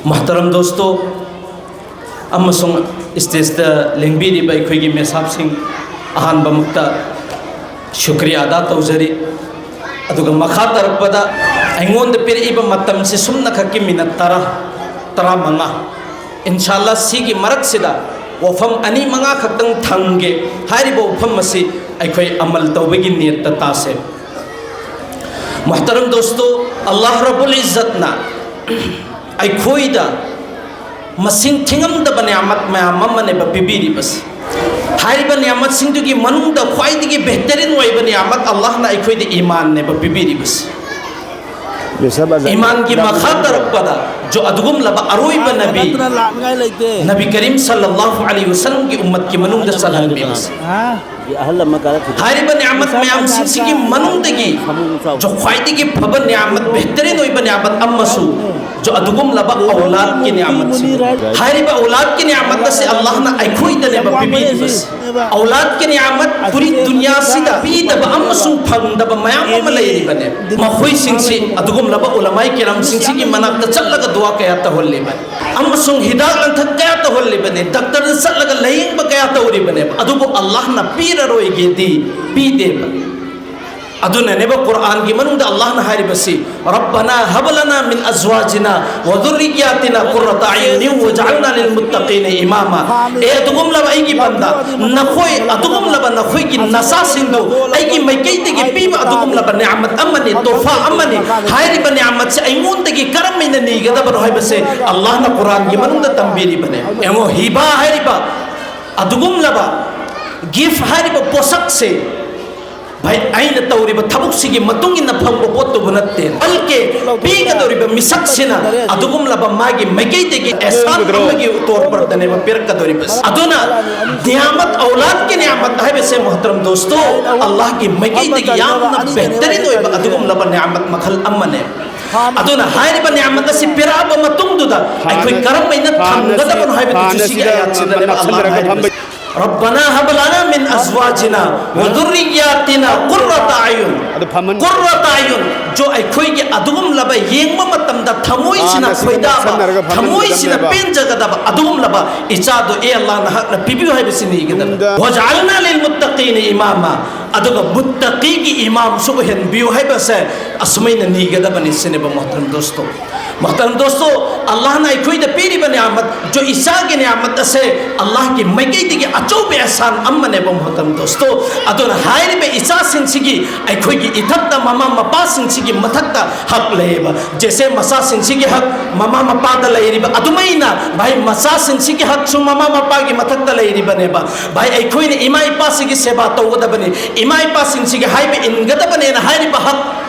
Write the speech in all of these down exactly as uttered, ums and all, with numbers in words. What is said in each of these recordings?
ꯃꯍꯇꯔꯝ ꯗꯣꯁꯇꯣ ꯑꯃꯁꯨꯡ ꯁ꯭ꯇꯦꯖꯇ ꯂꯦꯡꯕꯤꯔꯤꯕ ꯑꯩꯈꯣꯏꯒꯤ ꯃꯦꯁꯥꯞꯁꯤꯡ, ꯑꯍꯥꯟꯕꯃꯛꯇ ꯁꯨꯀ꯭ꯔꯤꯌꯥ ꯑꯗꯥ ꯇꯧꯖꯔꯤ꯫ ꯑꯗꯨꯒ ꯃꯈꯥ ꯇꯥꯔꯛꯄꯗ ꯑꯩꯉꯣꯟꯗ ꯄꯤꯔꯛꯏꯕ ꯃꯇꯝꯁꯤ ꯁꯨꯝꯅꯈꯛꯀꯤ ꯃꯤꯅꯠ ꯇꯔꯥ, ꯇꯔꯥꯃꯉꯥ, ꯏꯟꯁꯥꯜꯂꯥ ꯁꯤꯒꯤ ꯃꯔꯛꯁꯤꯗ ꯋꯥꯐꯝ ꯑꯅꯤ ꯃꯉꯥ ꯈꯛꯇꯪ ꯊꯝꯒꯦ꯫ ꯍꯥꯏꯔꯤꯕ ꯋꯥꯐꯝ ꯑꯁꯤ ꯑꯩꯈꯣꯏ ꯑꯃꯜ ꯇꯧꯕꯒꯤ ꯅꯤꯌꯠꯇ ꯇꯥꯁꯦ꯫ ꯃꯨꯍꯇꯔꯝ ꯗꯣꯁꯇꯣ, ꯑꯜꯂꯥꯍ ꯔꯕꯨꯜ ꯏꯖꯠꯅ ꯑꯩꯈꯣꯏꯗ ꯃꯁꯤꯡ ꯊꯤꯉꯝꯗꯕ ꯅꯤꯌꯥꯃꯠ ꯃꯌꯥꯝ ꯑꯃꯅꯦꯕ ꯄꯤꯕꯤꯔꯤꯕꯁꯤ꯫ ꯍꯥꯏꯔꯤꯕ ꯅꯤꯌꯥꯃꯠꯁꯤꯡꯗꯨꯒꯤ ꯃꯅꯨꯡꯗ ꯈ꯭ꯋꯥꯏꯗꯒꯤ ꯕꯦꯍꯇꯔꯤꯟ ꯑꯣꯏꯕ ꯅꯤꯌꯥꯃꯠ ꯑꯜꯂꯥꯍꯅ ꯑꯩꯈꯣꯏꯗ ꯏꯃꯥꯟꯅꯦꯕ ꯄꯤꯕꯤꯔꯤꯕꯁꯤ꯫ ꯏꯃꯥꯟꯒꯤ ꯃꯈꯥ ꯇꯥꯔꯛꯄꯗ ꯖꯣ ꯑꯗꯨꯒꯨꯝꯂꯕ ꯑꯔꯣꯏꯕ ꯅꯕꯤ, ꯅꯕꯤ ꯀꯔꯤꯝ ꯁꯜꯂꯜꯂꯥꯍꯨ ꯑꯂꯩꯍꯤ ꯋꯁꯜꯂꯝꯒꯤ ꯎꯝꯃꯠꯀꯤ ꯃꯅꯨꯡꯗ ꯆꯜꯍꯟꯕꯤꯕꯁꯤ꯫ ꯍꯥꯏꯔꯤꯕ ꯅꯤꯌꯥꯃꯠ ꯃꯌꯥꯝꯁꯤꯡꯁꯤꯒꯤ ꯃꯅꯨꯡꯗꯒꯤ ꯖꯣ ꯈ꯭ꯋꯥꯏꯗꯒꯤ ꯐꯕ ꯅꯤꯌꯥꯃꯠ, ꯕꯦꯍꯇꯔꯤꯟ ꯑꯣꯏꯕ ꯅꯤꯌꯥꯃꯠ ꯑꯃꯁꯨ ꯖꯣ ꯑꯗꯨꯒꯨꯝꯂꯕ ꯑꯧꯂꯥꯗꯀꯤ ꯅꯤꯌꯥꯃꯠꯁꯤꯅꯤ꯫ ꯍꯥꯏꯔꯤꯕ ꯑꯧꯂꯥꯗꯀꯤ ꯅꯤꯌꯥꯃꯠ ꯑꯁꯤ ꯑꯜꯂꯥꯍꯅ ꯑꯩꯈꯣꯏꯗꯅꯦꯕ ꯄꯤꯕꯤꯔꯤꯕꯁꯤ꯫ ꯑꯧꯂꯥꯗꯀꯤ ꯅꯤꯌꯥꯃꯠ ꯄꯨꯔꯤ ꯗꯨꯅꯤꯌꯥꯁꯤꯗ ꯄꯤꯗꯕ ꯑꯃꯁꯨꯡ ꯐꯪꯗꯕ ꯃꯌꯥꯝ ꯑꯃ ꯂꯩꯔꯤꯕꯅꯦ꯫ ꯃꯈꯣꯏꯁꯤꯡꯁꯤ ꯑꯗꯨꯒꯨꯝꯂꯕ ꯎꯂꯃꯥꯏ ꯀꯤꯔꯥꯝꯁꯤꯡꯁꯤꯒꯤ ꯃꯅꯥꯛꯇ ꯆꯠꯂꯒ ꯗꯨꯋꯥ ꯀꯌꯥ ꯇꯧꯍꯜꯂꯤꯕꯅꯤ ꯑꯃꯁꯨꯡ ꯍꯤꯗꯥꯛ ꯂꯥꯡꯊꯛ ꯀꯌꯥ ꯇꯧꯍꯜꯂꯤꯕꯅꯤ, ꯗꯥꯛꯇꯔꯗ ꯆꯠꯂꯒ ꯂꯥꯌꯦꯡꯕ ꯀꯌꯥ ꯇꯧꯔꯤꯕꯅꯦꯕ, ꯑꯗꯨꯕꯨ ꯑꯜꯂꯥꯍꯅ ꯄꯤꯔꯔꯣꯏꯒꯦꯗꯤ ꯄꯤꯗꯦꯕ꯫ ꯑꯗꯨꯅꯅꯦꯕ ꯀꯨꯔꯥꯟꯒꯤ ꯃꯅꯨꯡꯗ ꯑꯜꯂꯥꯍꯅ ꯍꯥꯏꯔꯤꯕꯁꯤ, "ꯔꯕꯅꯥ ꯍꯕ ꯂꯅꯥ ꯃꯤꯟ ꯑꯖꯋꯥꯖꯤꯅꯥ ꯋ ꯗꯨꯔꯔꯤꯌꯥꯇꯤꯅꯥ ꯀꯨꯔꯔꯇ ꯑꯌꯨꯅꯤꯟ ꯋꯖꯑꯜꯅꯥ ꯂꯤꯜ ꯃꯨꯠꯇꯀꯤꯅ ꯏꯃꯥꯃꯥ"꯫ ꯑꯦ ꯑꯗꯨꯒꯨꯝꯂꯕ ꯑꯩꯒꯤ ꯕꯟꯗꯥ, ꯅꯈꯣꯏ ꯑꯗꯨꯒꯨꯝꯂꯕ ꯅꯈꯣꯏꯒꯤ ꯅꯆꯥꯁꯤꯡꯗꯨ ꯑꯩꯒꯤ ꯃꯥꯏꯀꯩꯗꯒꯤ ꯄꯤꯕ ꯑꯗꯨꯒꯨꯝꯂꯕ ꯅꯤꯌꯥꯃꯠ ꯑꯃꯅꯤ, ꯇꯣꯐꯥ ꯑꯃꯅꯤ꯫ ꯍꯥꯏꯔꯤꯕ ꯅꯤꯌꯥꯃꯠꯁꯦ ꯑꯩꯉꯣꯟꯗꯒꯤ ꯀꯔꯝ ꯍꯥꯏꯅ ꯅꯤꯒꯗꯕꯅꯣ ꯍꯥꯏꯕꯁꯦ ꯑꯜꯂꯥꯍꯅ ꯀꯨꯔꯥꯟꯒꯤ ꯃꯅꯨꯡꯗ ꯇꯝꯕꯤꯔꯤꯕꯅꯦ꯫ ꯌꯦꯡꯉꯣ, ꯍꯤꯕꯥ ꯍꯥꯏꯔꯤꯕ ꯑꯗꯨꯒꯨꯝꯂꯕ ꯒꯤꯐ ꯍꯥꯏꯔꯤꯕ ꯄꯣꯠꯁꯛꯁꯦ, ꯚꯥꯏ, ꯑꯩꯅ ꯇꯧꯔꯤꯕ ꯊꯕꯛꯁꯤꯒꯤ ꯃꯇꯨꯡ ꯏꯟꯅ ꯐꯪꯕ ꯄꯣꯠꯇꯨꯕꯨ ꯅꯠꯇꯦ, ꯕꯜꯀꯦ ꯄꯤꯒꯗꯧꯔꯤꯕ ꯃꯤꯁꯛꯁꯤꯅ ꯑꯗꯨꯒꯨꯝꯂꯕ ꯃꯥꯒꯤ ꯃꯥꯏꯀꯩꯗꯒꯤ ꯑꯦꯍꯁꯥꯟ ꯑꯃꯒꯤ ꯇꯣꯔ ꯄꯔꯗꯅꯦꯕ ꯄꯤꯔꯛꯀꯗꯧꯔꯤꯕꯁꯤ꯫ ꯑꯗꯨꯅ ꯅꯤꯌꯥꯃꯠ, ꯑꯧꯂꯥꯗꯀꯤ ꯅꯤꯌꯥꯃꯠ ꯍꯥꯏꯕꯁꯦ, ꯃꯨꯍꯇꯔꯝ ꯗꯣꯁꯇꯣ, ꯑꯜꯂꯥꯍꯒꯤ ꯃꯥꯏꯀꯩꯗꯒꯤ ꯌꯥꯝꯅ ꯕꯦꯍꯇꯔꯤꯟ ꯑꯣꯏꯕ ꯑꯗꯨꯒꯨꯝꯂꯕ ꯅꯤꯌꯥꯃꯠ ꯃꯈꯜ ꯑꯃꯅꯦ꯫ ꯑꯗꯨꯅ ꯍꯥꯏꯔꯤꯕ ꯅꯤꯌꯥꯃꯠ ꯑꯁꯤ ꯄꯤꯔꯛꯑꯕ ꯃꯇꯨꯡꯗꯨꯗ ꯑꯩꯈꯣꯏ ꯀꯔꯝ ꯍꯥꯏꯅ ꯊꯝꯒꯗꯕꯅꯣ ꯍꯥꯏꯕꯗꯨꯁꯨ ꯁꯤꯒꯤ ꯑꯌꯥꯠꯁꯤꯗꯅꯦꯕ ꯑꯜꯂꯥꯍꯅ ꯍꯥꯏꯔꯤꯕꯁꯤ꯫ ربنا هب لنا من أزواجنا وذرياتنا قرة أعين. ꯑꯗꯨ ꯐꯝꯍꯟ- قرة أعين. ꯖꯣ ꯑꯩꯈꯣꯏꯒꯤ ꯑꯗꯨꯒꯨꯝꯂꯕ ꯌꯦꯡꯕ ꯃꯇꯝꯗ ꯊꯃꯣꯏꯁꯤꯅ ꯑꯥ, ꯉꯁꯤꯗꯤ ꯈꯣꯏꯗꯥꯕ, ꯅꯛꯁꯟꯅꯔꯒ ꯐꯝꯍꯟꯕꯤꯒꯗꯕꯅꯦꯕ꯫ ꯊꯃꯣꯏꯁꯤꯅ ꯄꯦꯟꯖꯒꯗꯕ ꯑꯗꯨꯒꯨꯝꯂꯕ ꯏꯆꯥꯗꯣ ꯑꯦ ꯑꯜꯂꯥ ꯅꯍꯥꯛꯅ ꯄꯤꯕꯤꯌꯨ ꯍꯥꯏꯕꯁꯤ ꯅꯤꯒꯗꯕ꯫ ꯇꯨꯡꯗ واجعلنا للمتقين إماما. ꯑꯗꯨꯒ ꯃꯨꯠꯇꯀꯤꯒꯤ ꯏꯃꯥꯝꯁꯨ ꯑꯣꯏꯍꯟꯕꯤꯌꯨ ꯍꯥꯏꯕꯁꯦ ꯑꯁꯨꯃꯥꯏꯅ ꯅꯤꯒꯗꯕꯅꯤ ꯁꯤꯅꯦꯕ ꯃꯣꯍꯇꯔꯝ ꯗꯣꯁꯇꯣ꯫ ꯃꯣꯍꯇꯔꯝ ꯗꯣꯁꯇꯣ, ꯑꯜꯂꯥꯍꯅ ꯑꯩꯈꯣꯏꯗ ꯄꯤꯔꯤꯕ ꯅꯤꯌꯥꯃꯠ, ꯖꯣ ꯏꯆꯥꯒꯤ ꯅꯤꯌꯥꯃꯠ ꯑꯁꯦ ꯑꯜꯂꯥꯍꯒꯤ ꯃꯥꯏꯀꯩꯗꯒꯤ ꯑꯆꯧꯕ ꯑꯦꯍꯁꯥꯟ ꯑꯃꯅꯦꯕ ꯃꯣꯍꯇꯔꯝ ꯗꯣꯁꯇꯣ꯫ ꯑꯗꯨꯅ ꯍꯥꯏꯔꯤꯕ ꯏꯆꯥꯁꯤꯡꯁꯤꯒꯤ ꯑꯩꯈꯣꯏꯒꯤ ꯏꯊꯛꯇ ꯃꯃꯥ ꯃꯄꯥꯁꯤꯡꯁꯤꯒꯤ ꯃꯊꯛꯇ ꯍꯛ ꯂꯩꯌꯦꯕ꯫ ꯖꯦꯁꯦ ꯃꯆꯥꯁꯤꯡꯁꯤꯒꯤ ꯍꯛ, ꯃꯃꯥ ꯃꯄꯥꯗ ꯂꯩꯔꯤꯕ ꯑꯗꯨꯃꯥꯏꯅ ꯚꯥꯏ ꯃꯆꯥꯁꯤꯡꯁꯤꯒꯤ ꯍꯛꯁꯨ ꯃꯃꯥ ꯃꯄꯥꯒꯤ ꯃꯊꯛꯇ ꯂꯩꯔꯤꯕꯅꯦꯕ꯫ ꯚꯥꯏ ꯑꯩꯈꯣꯏꯅ ꯏꯃꯥ ꯏꯄꯥꯁꯤꯒꯤ ꯁꯦꯕꯥ ꯇꯧꯒꯗꯕꯅꯤ, ꯏꯃꯥ ꯏꯄꯥꯁꯤꯡꯁꯤꯒꯤ ꯍꯥꯏꯕ ꯏꯟꯒꯗꯕꯅꯦꯅ ꯍꯥꯏꯔꯤꯕ ꯍꯛ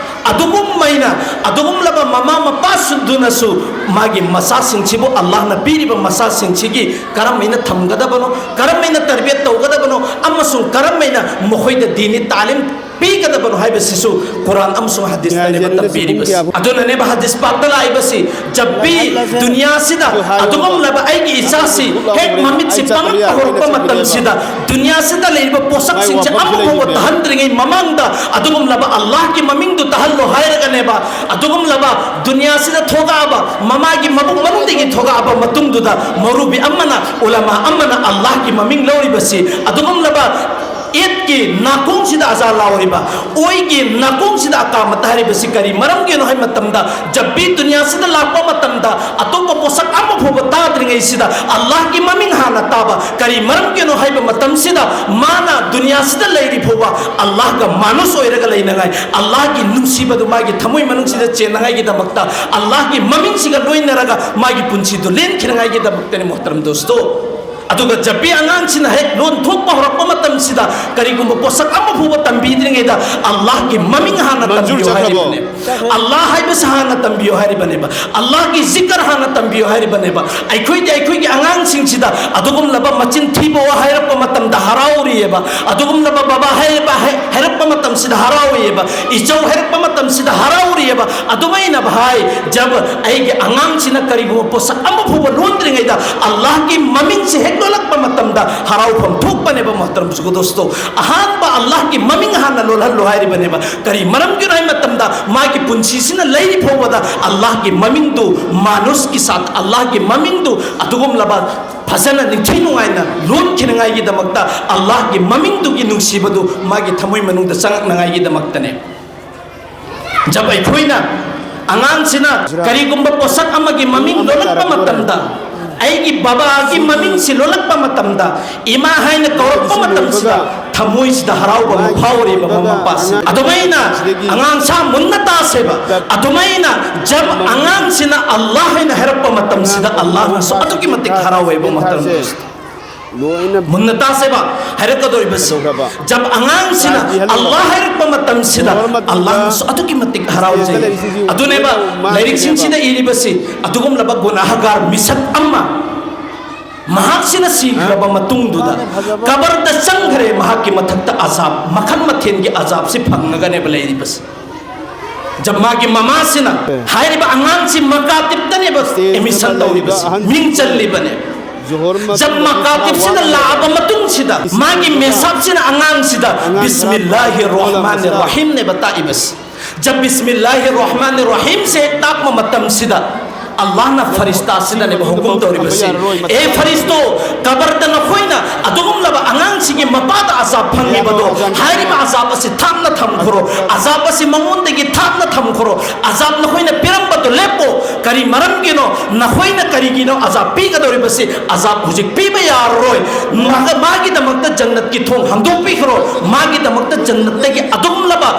ꯑꯗꯨꯒꯨꯝꯃꯥꯏꯅ ꯑꯗꯨꯒꯨꯝꯂꯕ ꯃꯃꯥ ꯃꯄꯥꯁꯤꯡꯗꯨꯅꯁꯨ ꯃꯥꯒꯤ ꯃꯆꯥꯁꯤꯡꯁꯤꯕꯨ ꯑꯜꯂꯥꯍꯅ ꯄꯤꯔꯤꯕ ꯃꯆꯥꯁꯤꯡꯁꯤꯒꯤ ꯀꯔꯝꯍꯥꯏꯅ ꯊꯝꯒꯗꯕꯅꯣ, ꯀꯔꯝꯍꯥꯏꯅ ꯇꯔꯕꯤꯌꯠ ꯇꯧꯒꯗꯕꯅꯣ ꯑꯃꯁꯨꯡ ꯀꯔꯝꯍꯥꯏꯅ ꯃꯈꯣꯏꯗ ꯗꯤꯅꯤ ꯇꯥꯂꯤꯝ ꯄꯤꯒꯗꯕꯅꯣ ꯍꯥꯏꯕꯁꯤꯁꯨ ꯀꯨꯔꯥꯟ ꯑꯃꯁꯨꯡ ꯍꯗꯤꯁꯇꯅꯦꯕ ꯇꯝꯕꯤꯔꯤꯕꯁꯤ꯫ ꯑꯗꯨꯅꯅꯦꯕ ꯍꯗꯤꯁ ꯄꯥꯛꯇ ꯂꯥꯛꯏꯕꯁꯤ, ꯖꯕꯤ ꯗꯨꯅꯤꯌꯥꯁꯤꯗ ꯑꯗꯨꯒꯨꯝꯂꯕ ꯑꯩꯒꯤ ꯏꯆꯥꯁꯤ ꯍꯦꯛ ꯃꯃꯤꯠꯁꯤ ꯄꯥꯡꯂꯛꯄ ꯍꯧꯔꯛꯄ ꯃꯇꯝꯁꯤꯗ ꯗꯨꯅꯤꯌꯥꯁꯤꯗ ꯂꯩꯔꯤꯕ ꯄꯣꯠꯁꯛꯁꯤꯡꯁꯦ ꯑꯃꯐꯥꯎꯕ ꯇꯥꯍꯟꯗ꯭ꯔꯤꯉꯩ ꯃꯃꯥꯡꯗ ꯑꯗꯨꯒꯨꯝꯂꯕ ꯑꯜꯂꯥꯍꯒꯤ ꯃꯃꯤꯡꯗꯨ ꯇꯥꯍꯜꯂꯣ ꯍꯥꯏꯔꯒꯅꯦꯕ, ꯑꯗꯨꯒꯨꯝꯂꯕ ꯗꯨꯅꯤꯌꯥꯁꯤꯗ ꯊꯣꯛꯂꯛꯑꯕ ꯃꯃꯥꯒꯤ ꯃꯕꯨꯛ ꯃꯅꯨꯡꯗꯒꯤ ꯊꯣꯛꯂꯛꯑꯕ ꯃꯇꯨꯡꯗꯨꯗ ꯃꯧꯔꯨꯕꯤ ꯑꯃꯅ, ꯎꯂꯃꯥ ꯑꯃꯅ ꯑꯜꯂꯥꯍꯒꯤ ꯃꯃꯤꯡ ꯂꯧꯔꯤꯕꯁꯤ, ꯑꯗꯨꯒꯨꯝꯂꯕ ꯏꯗꯀꯤ ꯅꯥꯀꯣꯡꯁꯤꯗ ꯑꯖꯥ ꯂꯥꯎꯔꯤꯕ, ꯑꯣꯏꯒꯤ ꯅꯥꯀꯣꯡꯁꯤꯗ ꯑꯀꯥꯃꯠ ꯍꯥꯏꯔꯤꯕꯁꯤ ꯀꯔꯤ ꯃꯔꯝꯒꯤꯅꯣ ꯍꯥꯏꯕ ꯃꯇꯝꯗ, ꯖꯕꯤ ꯗꯨꯅꯤꯌꯥꯁꯤꯗ ꯂꯥꯛꯄ ꯃꯇꯝꯗ ꯑꯇꯣꯞꯄ ꯄꯣꯠꯁꯛ ꯑꯃ ꯐꯥꯎꯕ ꯇꯥꯗ꯭ꯔꯤꯉꯩꯁꯤꯗ ꯑꯜꯂꯥꯍꯒꯤ ꯃꯃꯤꯡ ꯍꯥꯟꯅ ꯇꯥꯕ꯫ ꯀꯔꯤ ꯃꯔꯝꯒꯤꯅꯣ ꯍꯥꯏꯕ ꯃꯇꯝꯁꯤꯗ ꯃꯥꯅ ꯗꯨꯅꯤꯌꯥꯁꯤꯗ ꯂꯩꯔꯤ ꯐꯥꯎꯕ ꯑꯜꯂꯥꯍꯒ ꯃꯥꯅꯨꯁ ꯑꯣꯏꯔꯒ ꯂꯩꯅꯉꯥꯏ, ꯑꯜꯂꯥꯍꯒꯤ ꯅꯨꯡꯁꯤꯕꯗꯨ ꯃꯥꯒꯤ ꯊꯃꯣꯏ ꯃꯅꯨꯡꯁꯤꯗ ꯆꯦꯟꯅꯉꯥꯏꯒꯤꯗꯃꯛꯇ, ꯑꯜꯂꯥꯍꯒꯤ ꯃꯃꯤꯡꯁꯤꯒ ꯂꯣꯏꯅꯔꯒ ꯃꯥꯒꯤ ꯄꯨꯟꯁꯤꯗꯨ ꯂꯦꯟꯈꯤꯅꯉꯥꯏꯒꯤꯗꯃꯛꯇꯅꯤ, ꯃꯣꯍꯇꯔꯝ ꯗꯣꯁꯇꯣ꯫ ꯑꯗꯨꯒ ꯖꯕꯤ ꯑꯉꯥꯡꯁꯤꯅ ꯍꯦꯛ ꯂꯣꯟ ꯊꯣꯛꯄ ꯍꯧꯔꯛꯄ ꯃꯇꯝꯁꯤꯗ ꯀꯔꯤꯒꯨꯝꯕ ꯄꯣꯠꯁꯛ ꯑꯃ ꯐꯥꯎꯕ ꯇꯝꯕꯤꯗ꯭ꯔꯤꯉꯩꯗ ꯑꯜꯂꯥꯍꯒꯤ ꯃꯃꯤꯡ ꯍꯥꯟꯅ ꯃꯟꯖꯨꯔ ꯇꯝꯕꯤꯌꯨ ꯆꯠꯈ꯭ꯔꯕꯣ? ꯍꯥꯏꯔꯤꯕꯅꯦ꯫ ꯑꯜꯂꯥꯍ ꯍꯥꯏꯕꯁꯤ ꯍꯥꯟꯅ ꯇꯝꯕꯤꯌꯨ ꯍꯥꯏꯔꯤꯕꯅꯦꯕ꯫ ꯑꯜꯂꯥꯍꯒꯤ ꯖꯤꯀꯔ ꯍꯥꯟꯅ ꯇꯝꯕꯤꯌꯨ ꯍꯥꯏꯔꯤꯕꯅꯦꯕ꯫ ꯑꯩꯈꯣꯏꯗꯤ ꯑꯩꯈꯣꯏꯒꯤ ꯑꯉꯥꯡꯁꯤꯡꯁꯤꯗ ꯑꯗꯨꯒꯨꯝꯂꯕ ꯃꯆꯤꯟ ꯊꯤꯕ ꯋꯥ ꯍꯥꯏꯔꯛꯄ ꯃꯇꯝꯗ ꯍꯔꯥꯎꯔꯤꯑꯕ, ꯑꯗꯨꯒꯨꯝꯂꯕ ꯕꯕꯥ ꯍꯥꯏꯔꯤꯕ ꯍꯥꯏ-, ꯍꯥꯏꯔꯛꯄ ꯃꯇꯝꯁꯤꯗ ꯍꯔꯥꯎꯔꯤꯑꯕ, ꯏꯆꯧ ꯍꯥꯏꯔꯛꯄ ꯃꯇꯝꯁꯤꯗ ꯍꯔꯥꯎꯔꯤꯑꯕ꯫ ꯑꯗꯨꯃꯥꯏꯅ ꯚꯥꯏ, ꯖꯕ ꯑꯩꯒꯤ ꯑꯉꯥꯡꯁꯤꯅ ꯀꯔꯤꯒꯨꯝꯕ ꯄꯣꯠꯁꯛ ꯑꯃ ꯐꯥꯎꯕ ꯂꯣꯟꯗ꯭ꯔꯤꯉꯩꯗ ꯑꯜꯂꯥꯍꯒꯤ ꯃꯃꯤꯡꯁꯦ ꯍꯦꯛ ꯂꯣꯜꯂꯛꯄ ꯃꯇꯝꯗ ꯍꯔꯥꯎꯐꯝ ꯊꯣꯛꯄꯅꯦꯕ, ꯃꯣꯍꯇꯔꯝ ꯁꯨꯒꯗꯣꯁꯇꯣ꯫ ꯑꯍꯥꯟꯕ ꯑꯜꯂꯥꯍꯒꯤ ꯃꯃꯤꯡ ꯍꯥꯟꯅ ꯂꯣꯜꯍꯜꯂꯨ ꯍꯥꯏꯔꯤꯕꯅꯦꯕ꯫ ꯀꯔꯤ ꯃꯔꯝꯒꯤꯅꯣ ꯍꯥꯏꯕ ꯃꯇꯝꯗ, ꯃꯥꯒꯤ ꯄꯨꯟꯁꯤꯁꯤꯅ ꯂꯩꯔꯤ ꯐꯥꯎꯕꯗ ꯑꯜꯂꯥꯍꯒꯤ ꯃꯃꯤꯡꯗꯨ, ꯃꯥꯅꯨꯁꯀꯤ ꯁꯥꯠ, ꯑꯜꯂꯥꯍꯒꯤ ꯃꯃꯤꯡꯗꯨ ꯑꯗꯨꯒꯨꯝꯂꯕ ꯐꯖꯅ ꯅꯤꯡꯊꯤ ꯅꯨꯡꯉꯥꯏꯅ ꯂꯣꯟꯈꯤꯅꯉꯥꯏꯒꯤꯗꯃꯛꯇ, ꯑꯜꯂꯥꯍꯒꯤ ꯃꯃꯤꯡꯗꯨꯒꯤ ꯅꯨꯡꯁꯤꯕꯗꯨ ꯃꯥꯒꯤ ꯊꯃꯣꯏ ꯃꯅꯨꯡꯗ ꯆꯪꯉꯛꯅꯉꯥꯏꯒꯤꯗꯃꯛꯇꯅꯦ꯫ ꯖꯕ ꯑꯩꯈꯣꯏꯅ ꯑꯉꯥꯡꯁꯤꯅ ꯀꯔꯤꯒꯨꯝꯕ ꯄꯣꯠꯁꯛ ꯑꯃꯒꯤ ꯃꯃꯤꯡ ꯂꯣꯜꯂꯛꯄ ꯃꯇꯝꯗ, ꯑꯩꯒꯤ ꯕꯕꯥꯒꯤ ꯃꯃꯤꯡꯁꯤ ꯂꯣꯜꯂꯛꯄ ꯃꯇꯝꯗ, ꯏꯃꯥ ꯍꯥꯏꯅ ꯀꯧꯔꯛꯄ ꯃꯇꯝꯁꯤꯗ ꯊꯃꯣꯏꯁꯤꯗ ꯍꯔꯥꯎꯕ ꯑꯃ ꯐꯥꯎꯔꯤꯕ ꯃꯃꯥ ꯃꯄꯥꯁꯤꯡ꯫ ꯑꯗꯨꯃꯥꯏꯅ ꯑꯉꯥꯡꯁꯥ ꯃꯨꯟꯅ ꯇꯥꯁꯦꯕ꯫ ꯑꯗꯨꯃꯥꯏꯅ ꯖꯕ ꯑꯉꯥꯡꯁꯤꯅ ꯑꯜꯂꯥꯍ ꯍꯥꯏꯅ ꯍꯥꯏꯔꯛꯄ ꯃꯇꯝꯁꯤꯗ, ꯑꯜꯂꯥꯍꯅꯁꯨ ꯑꯗꯨꯛꯀꯤ ꯃꯇꯤꯛ ꯍꯔꯥꯎꯋꯦꯕ, ꯃꯣꯍꯇꯔꯝ ꯗꯣꯁꯇꯣ꯫ ꯃꯨꯟꯅ ꯇꯥꯁꯦꯕ ꯍꯥꯏꯔꯛꯀꯗꯧꯔꯤꯕꯁꯤ꯫ ꯖꯕ ꯑꯉꯥꯡꯁꯤꯅ ꯑꯜꯂꯥꯍ ꯍꯥꯏꯔꯛꯄ ꯃꯇꯝꯁꯤꯗ, ꯑꯜꯂꯥꯍꯅꯁꯨ ꯑꯗꯨꯛꯀꯤ ꯃꯇꯤꯛ ꯍꯔꯥꯎꯖꯩ꯫ ꯑꯗꯨꯅꯦꯕ ꯂꯥꯏꯔꯤꯛꯁꯤꯡꯁꯤꯗ ꯏꯔꯤꯕꯁꯤ, ꯑꯗꯨꯒꯨꯝꯂꯕ ꯒꯨꯅꯥꯍꯒꯥꯔ ꯃꯤꯁꯛ ꯑꯃ ꯃꯍꯥꯛꯁꯤꯅ ꯁꯤꯈ꯭ꯔꯕ ꯃꯇꯨꯡꯗꯨꯗ ꯀꯕꯔꯗ ꯆꯪꯈ꯭ꯔꯦ, ꯃꯍꯥꯛꯀꯤ ꯃꯊꯛꯇ ꯑꯖꯥꯕ, ꯃꯈꯜ ꯃꯊꯦꯜꯒꯤ ꯑꯖꯥꯕꯁꯤ ꯐꯪꯉꯒꯅꯦꯕ ꯂꯩꯔꯤꯕꯁꯤ꯫ ꯖꯕ ꯃꯥꯒꯤ ꯃꯃꯥꯁꯤꯅ ꯍꯥꯏꯔꯤꯕ ꯑꯉꯥꯡꯁꯤ ꯃꯀꯥꯇꯤꯞꯇꯅꯦꯕ ꯑꯦꯃꯤꯁꯟ ꯇꯧꯔꯤꯕꯁꯤ, ꯃꯤꯡ ꯆꯜꯂꯤꯕꯅꯦ꯫ ꯖꯕ ꯃꯀꯥꯇꯤꯞꯁꯤꯗ ꯂꯥꯛꯑꯕ ꯃꯇꯨꯡꯁꯤꯗ, ꯃꯥꯒꯤ ꯃꯦꯁꯥꯞꯁꯤꯅ ꯑꯉꯥꯡꯁꯤꯗ ꯕꯤꯁꯃꯤꯜꯂꯥꯍꯤ ꯔꯍꯃꯥꯟ ꯔꯍꯤꯝꯅꯦꯕ ꯇꯥꯛꯏꯕꯁꯤ꯫ ꯖꯕ ꯕꯤꯁꯃꯤꯜꯂꯥꯍꯤ ꯔꯍꯃꯥꯟ ꯔꯍꯤꯝꯁꯦ ꯍꯦꯛ ꯇꯥꯛꯄ ꯃꯇꯝꯁꯤꯗ, ꯑꯜꯂꯥꯍꯅ ꯐꯔꯤꯁꯇꯥꯁꯤꯗꯅꯦꯕ ꯍꯨꯀꯨꯝ ꯇꯧꯔꯤꯕꯁꯤ, "ꯑꯦ ꯐꯔꯤꯁꯇꯣ, ꯀꯕꯔꯗ ꯅꯈꯣꯏꯅ ꯑꯗꯨꯒꯨꯝꯂꯕ ꯑꯉꯥꯡꯁꯤꯒꯤ ꯃꯄꯥꯗ ꯑꯖꯥꯕ ꯐꯪꯂꯤꯕꯗꯣ, ꯍꯥꯏꯔꯤꯕ ꯑꯖꯥꯕ ꯑꯁꯤ ꯊꯥꯞꯅ ꯊꯝꯈ꯭ꯔꯣ, ꯑꯖꯥꯕ ꯑꯁꯤ ꯃꯉꯣꯟꯗꯒꯤ ꯊꯥꯞꯅ ꯊꯝꯈ꯭ꯔꯣ, ꯑꯖꯥꯕ ꯅꯈꯣꯏꯅ ꯄꯤꯔꯝꯕꯗꯣ ꯂꯦꯞꯄꯣ꯫ ꯀꯔꯤ ꯃꯔꯝꯒꯤꯅꯣ? ꯅꯈꯣꯏꯅ ꯀꯔꯤꯒꯤꯅꯣ ꯑꯖꯥꯕ ꯄꯤꯒꯗꯧꯔꯤꯕꯁꯤ? ꯑꯖꯥꯕ ꯍꯧꯖꯤꯛ ꯄꯤꯕ ꯌꯥꯔꯔꯣꯏ꯫ ꯃꯥꯒ-, ꯃꯥꯒꯤꯗꯃꯛꯇ ꯖꯟꯅꯠꯀꯤ ꯊꯣꯡ ꯍꯥꯡꯗꯣꯛꯄꯤꯈ꯭ꯔꯣ, ꯃꯥꯒꯤꯗꯃꯛꯇ ꯖꯟꯅꯠꯇꯒꯤ ꯑꯗꯨꯒꯨꯝꯂꯕ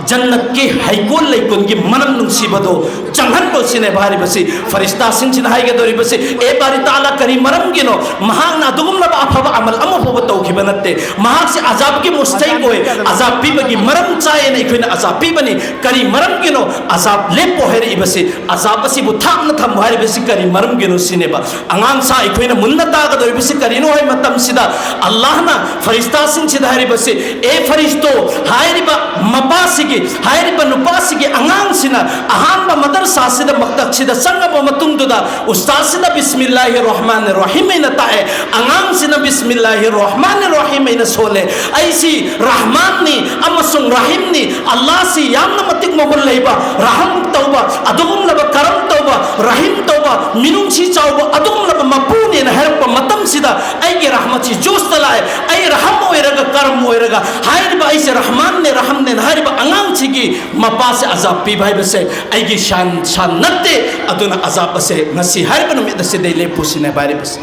ꯖꯟꯅꯠꯀꯤ ꯍꯩꯀꯣꯜ ꯂꯩꯀꯣꯜꯒꯤ ꯃꯅꯝ ꯅꯨꯡꯁꯤꯕꯗꯣ ꯆꯪꯍꯟꯕ ꯁꯤꯅꯦꯕ ꯍꯥꯏꯔꯤꯕꯁꯤ, ꯐꯔꯤꯁꯇꯥꯁꯤꯡꯁꯤꯅ ꯍꯥꯏꯒꯗꯧꯔꯤꯕꯁꯤ꯫ ꯑꯦ ꯕꯥꯔꯤ ꯇꯥꯂꯥ, ꯀꯔꯤ ꯃꯔꯝꯒꯤꯅꯣ? ꯃꯍꯥꯛꯅ ꯑꯗꯨꯒꯨꯝꯂꯕ ꯑꯐꯕ ꯑꯃꯜ ꯑꯃ ꯐꯥꯎꯕ ꯇꯧꯈꯤꯕ ꯅꯠꯇꯦ꯫ ꯃꯍꯥꯛꯁꯤ ꯑꯖꯥꯕꯀꯤ ꯃꯨꯁꯇꯍꯤꯛ ꯑꯣꯏ, ꯑꯖꯥꯕ ꯄꯤꯕꯒꯤ ꯃꯔꯝ ꯆꯥꯏꯌꯦꯅ ꯑꯩꯈꯣꯏꯅ ꯑꯖꯥꯕ ꯄꯤꯕꯅꯤ꯫ ꯀꯔꯤ ꯃꯔꯝꯒꯤꯅꯣ ꯑꯖꯥꯕ ꯂꯦꯞꯄꯣ ꯍꯥꯏꯔꯛꯏꯕꯁꯤ? ꯑꯖꯥꯕ ꯑꯁꯤꯕꯨ ꯊꯥꯞꯅ ꯊꯝꯃꯣ ꯍꯥꯏꯔꯤꯕꯁꯤ ꯀꯔꯤ ꯃꯔꯝꯒꯤꯅꯣ ꯁꯤꯅꯦꯕ꯫ ꯑꯉꯥꯡꯁꯥ, ꯑꯩꯈꯣꯏꯅ ꯃꯨꯟꯅ ꯇꯥꯒꯗꯧꯔꯤꯕꯁꯤ ꯀꯔꯤꯅꯣ ꯍꯥꯏꯕ ꯃꯇꯝꯁꯤꯗ, ꯑꯜꯂꯥꯍꯅ ꯐꯔꯤꯁꯇꯥꯁꯤꯡꯁꯤꯗ ꯍꯥꯏꯔꯤꯕꯁꯤ, "ꯑꯦ ꯐꯔꯤꯁꯇꯣ, ꯍꯥꯏꯔꯤꯕ ꯃꯄꯥꯁꯤꯒꯤ, ꯍꯥꯏꯔꯤꯕ ꯅꯨꯄꯥꯁꯤꯒꯤ ꯑꯉꯥꯡꯁꯤꯅ ꯑꯍꯥꯟꯕ ꯃꯗꯔꯁꯥꯁꯤꯗ, ꯃꯛꯇꯕꯁꯤꯗ ꯆꯪꯉꯕ ꯃꯇꯨꯡꯗꯨꯗ ꯎꯁꯇꯥꯗꯁꯤꯅ ꯕꯤꯁꯃꯤꯜꯂꯥꯍꯤ ꯔꯍꯃꯥꯟ ꯔꯍꯤꯝ ꯑꯩꯅ ꯇꯥꯛꯑꯦ, ꯑꯉꯥꯡꯁꯤꯅ ꯕꯤꯁꯃꯤꯜꯂꯥꯍꯤ ꯔꯍꯃꯥꯟ ꯔꯍꯤꯝ ꯑꯩꯅ ꯁꯣꯜꯂꯦ꯫ ꯑꯩꯁꯤ ꯔꯍꯃꯥꯟꯅꯤ ꯑꯃꯁꯨꯡ ꯔꯍꯤꯝꯅꯤ, ꯑꯜꯂꯥꯍꯁꯤ ꯌꯥꯝꯅ ꯃꯇꯤꯛ ꯃꯒꯨꯟ ꯂꯩꯕ, ꯔꯍꯝ ꯇꯧꯕ, ꯑꯗꯨꯒꯨꯝꯂꯕ ꯀꯔꯝ ꯇꯧꯕ, ꯔꯍꯤꯝ ꯇꯧꯕ, ꯃꯤꯅꯨꯡꯁꯤ ꯆꯥꯎꯕ ꯑꯗꯨꯒꯨꯝꯂꯕ ꯃꯄꯨꯅꯦꯅ ꯍꯥꯏꯔꯛꯄ ꯃꯇꯝꯁꯤꯗ ꯑꯩꯒꯤ ꯔꯍꯃꯠꯁꯤ ꯖꯣꯁꯇ ꯂꯥꯛꯑꯦ꯫ ꯑꯩ ꯔꯍꯝ ꯑꯣꯏꯔꯒ ꯀꯔꯝ ꯑꯣꯏꯔꯒ ꯍꯥꯏꯔꯤꯕ ꯑꯩꯁꯦ ꯔꯍꯃꯥꯟꯅꯦ ꯔꯍꯝꯅꯦꯅ ꯍꯥꯏꯔꯤꯕ ꯑꯉꯥꯡꯁꯤꯒꯤ ꯃꯄꯥꯁꯦ ꯑꯖꯥꯕ ꯄꯤꯕ ꯍꯥꯏꯕꯁꯦ ꯑꯩꯒꯤ ꯁꯥꯟ ꯁꯥꯟ ꯅꯠꯇꯦ꯫ ꯑꯗꯨꯅ ꯑꯖꯥꯕ ꯑꯁꯦ ꯉꯁꯤ ꯍꯥꯏꯔꯤꯕ ꯅꯨꯃꯤꯠ ꯑꯁꯤꯗꯩ ꯂꯦꯞꯄꯨ ꯁꯤꯅꯦ ꯍꯥꯏꯔꯤꯕꯁꯦ꯫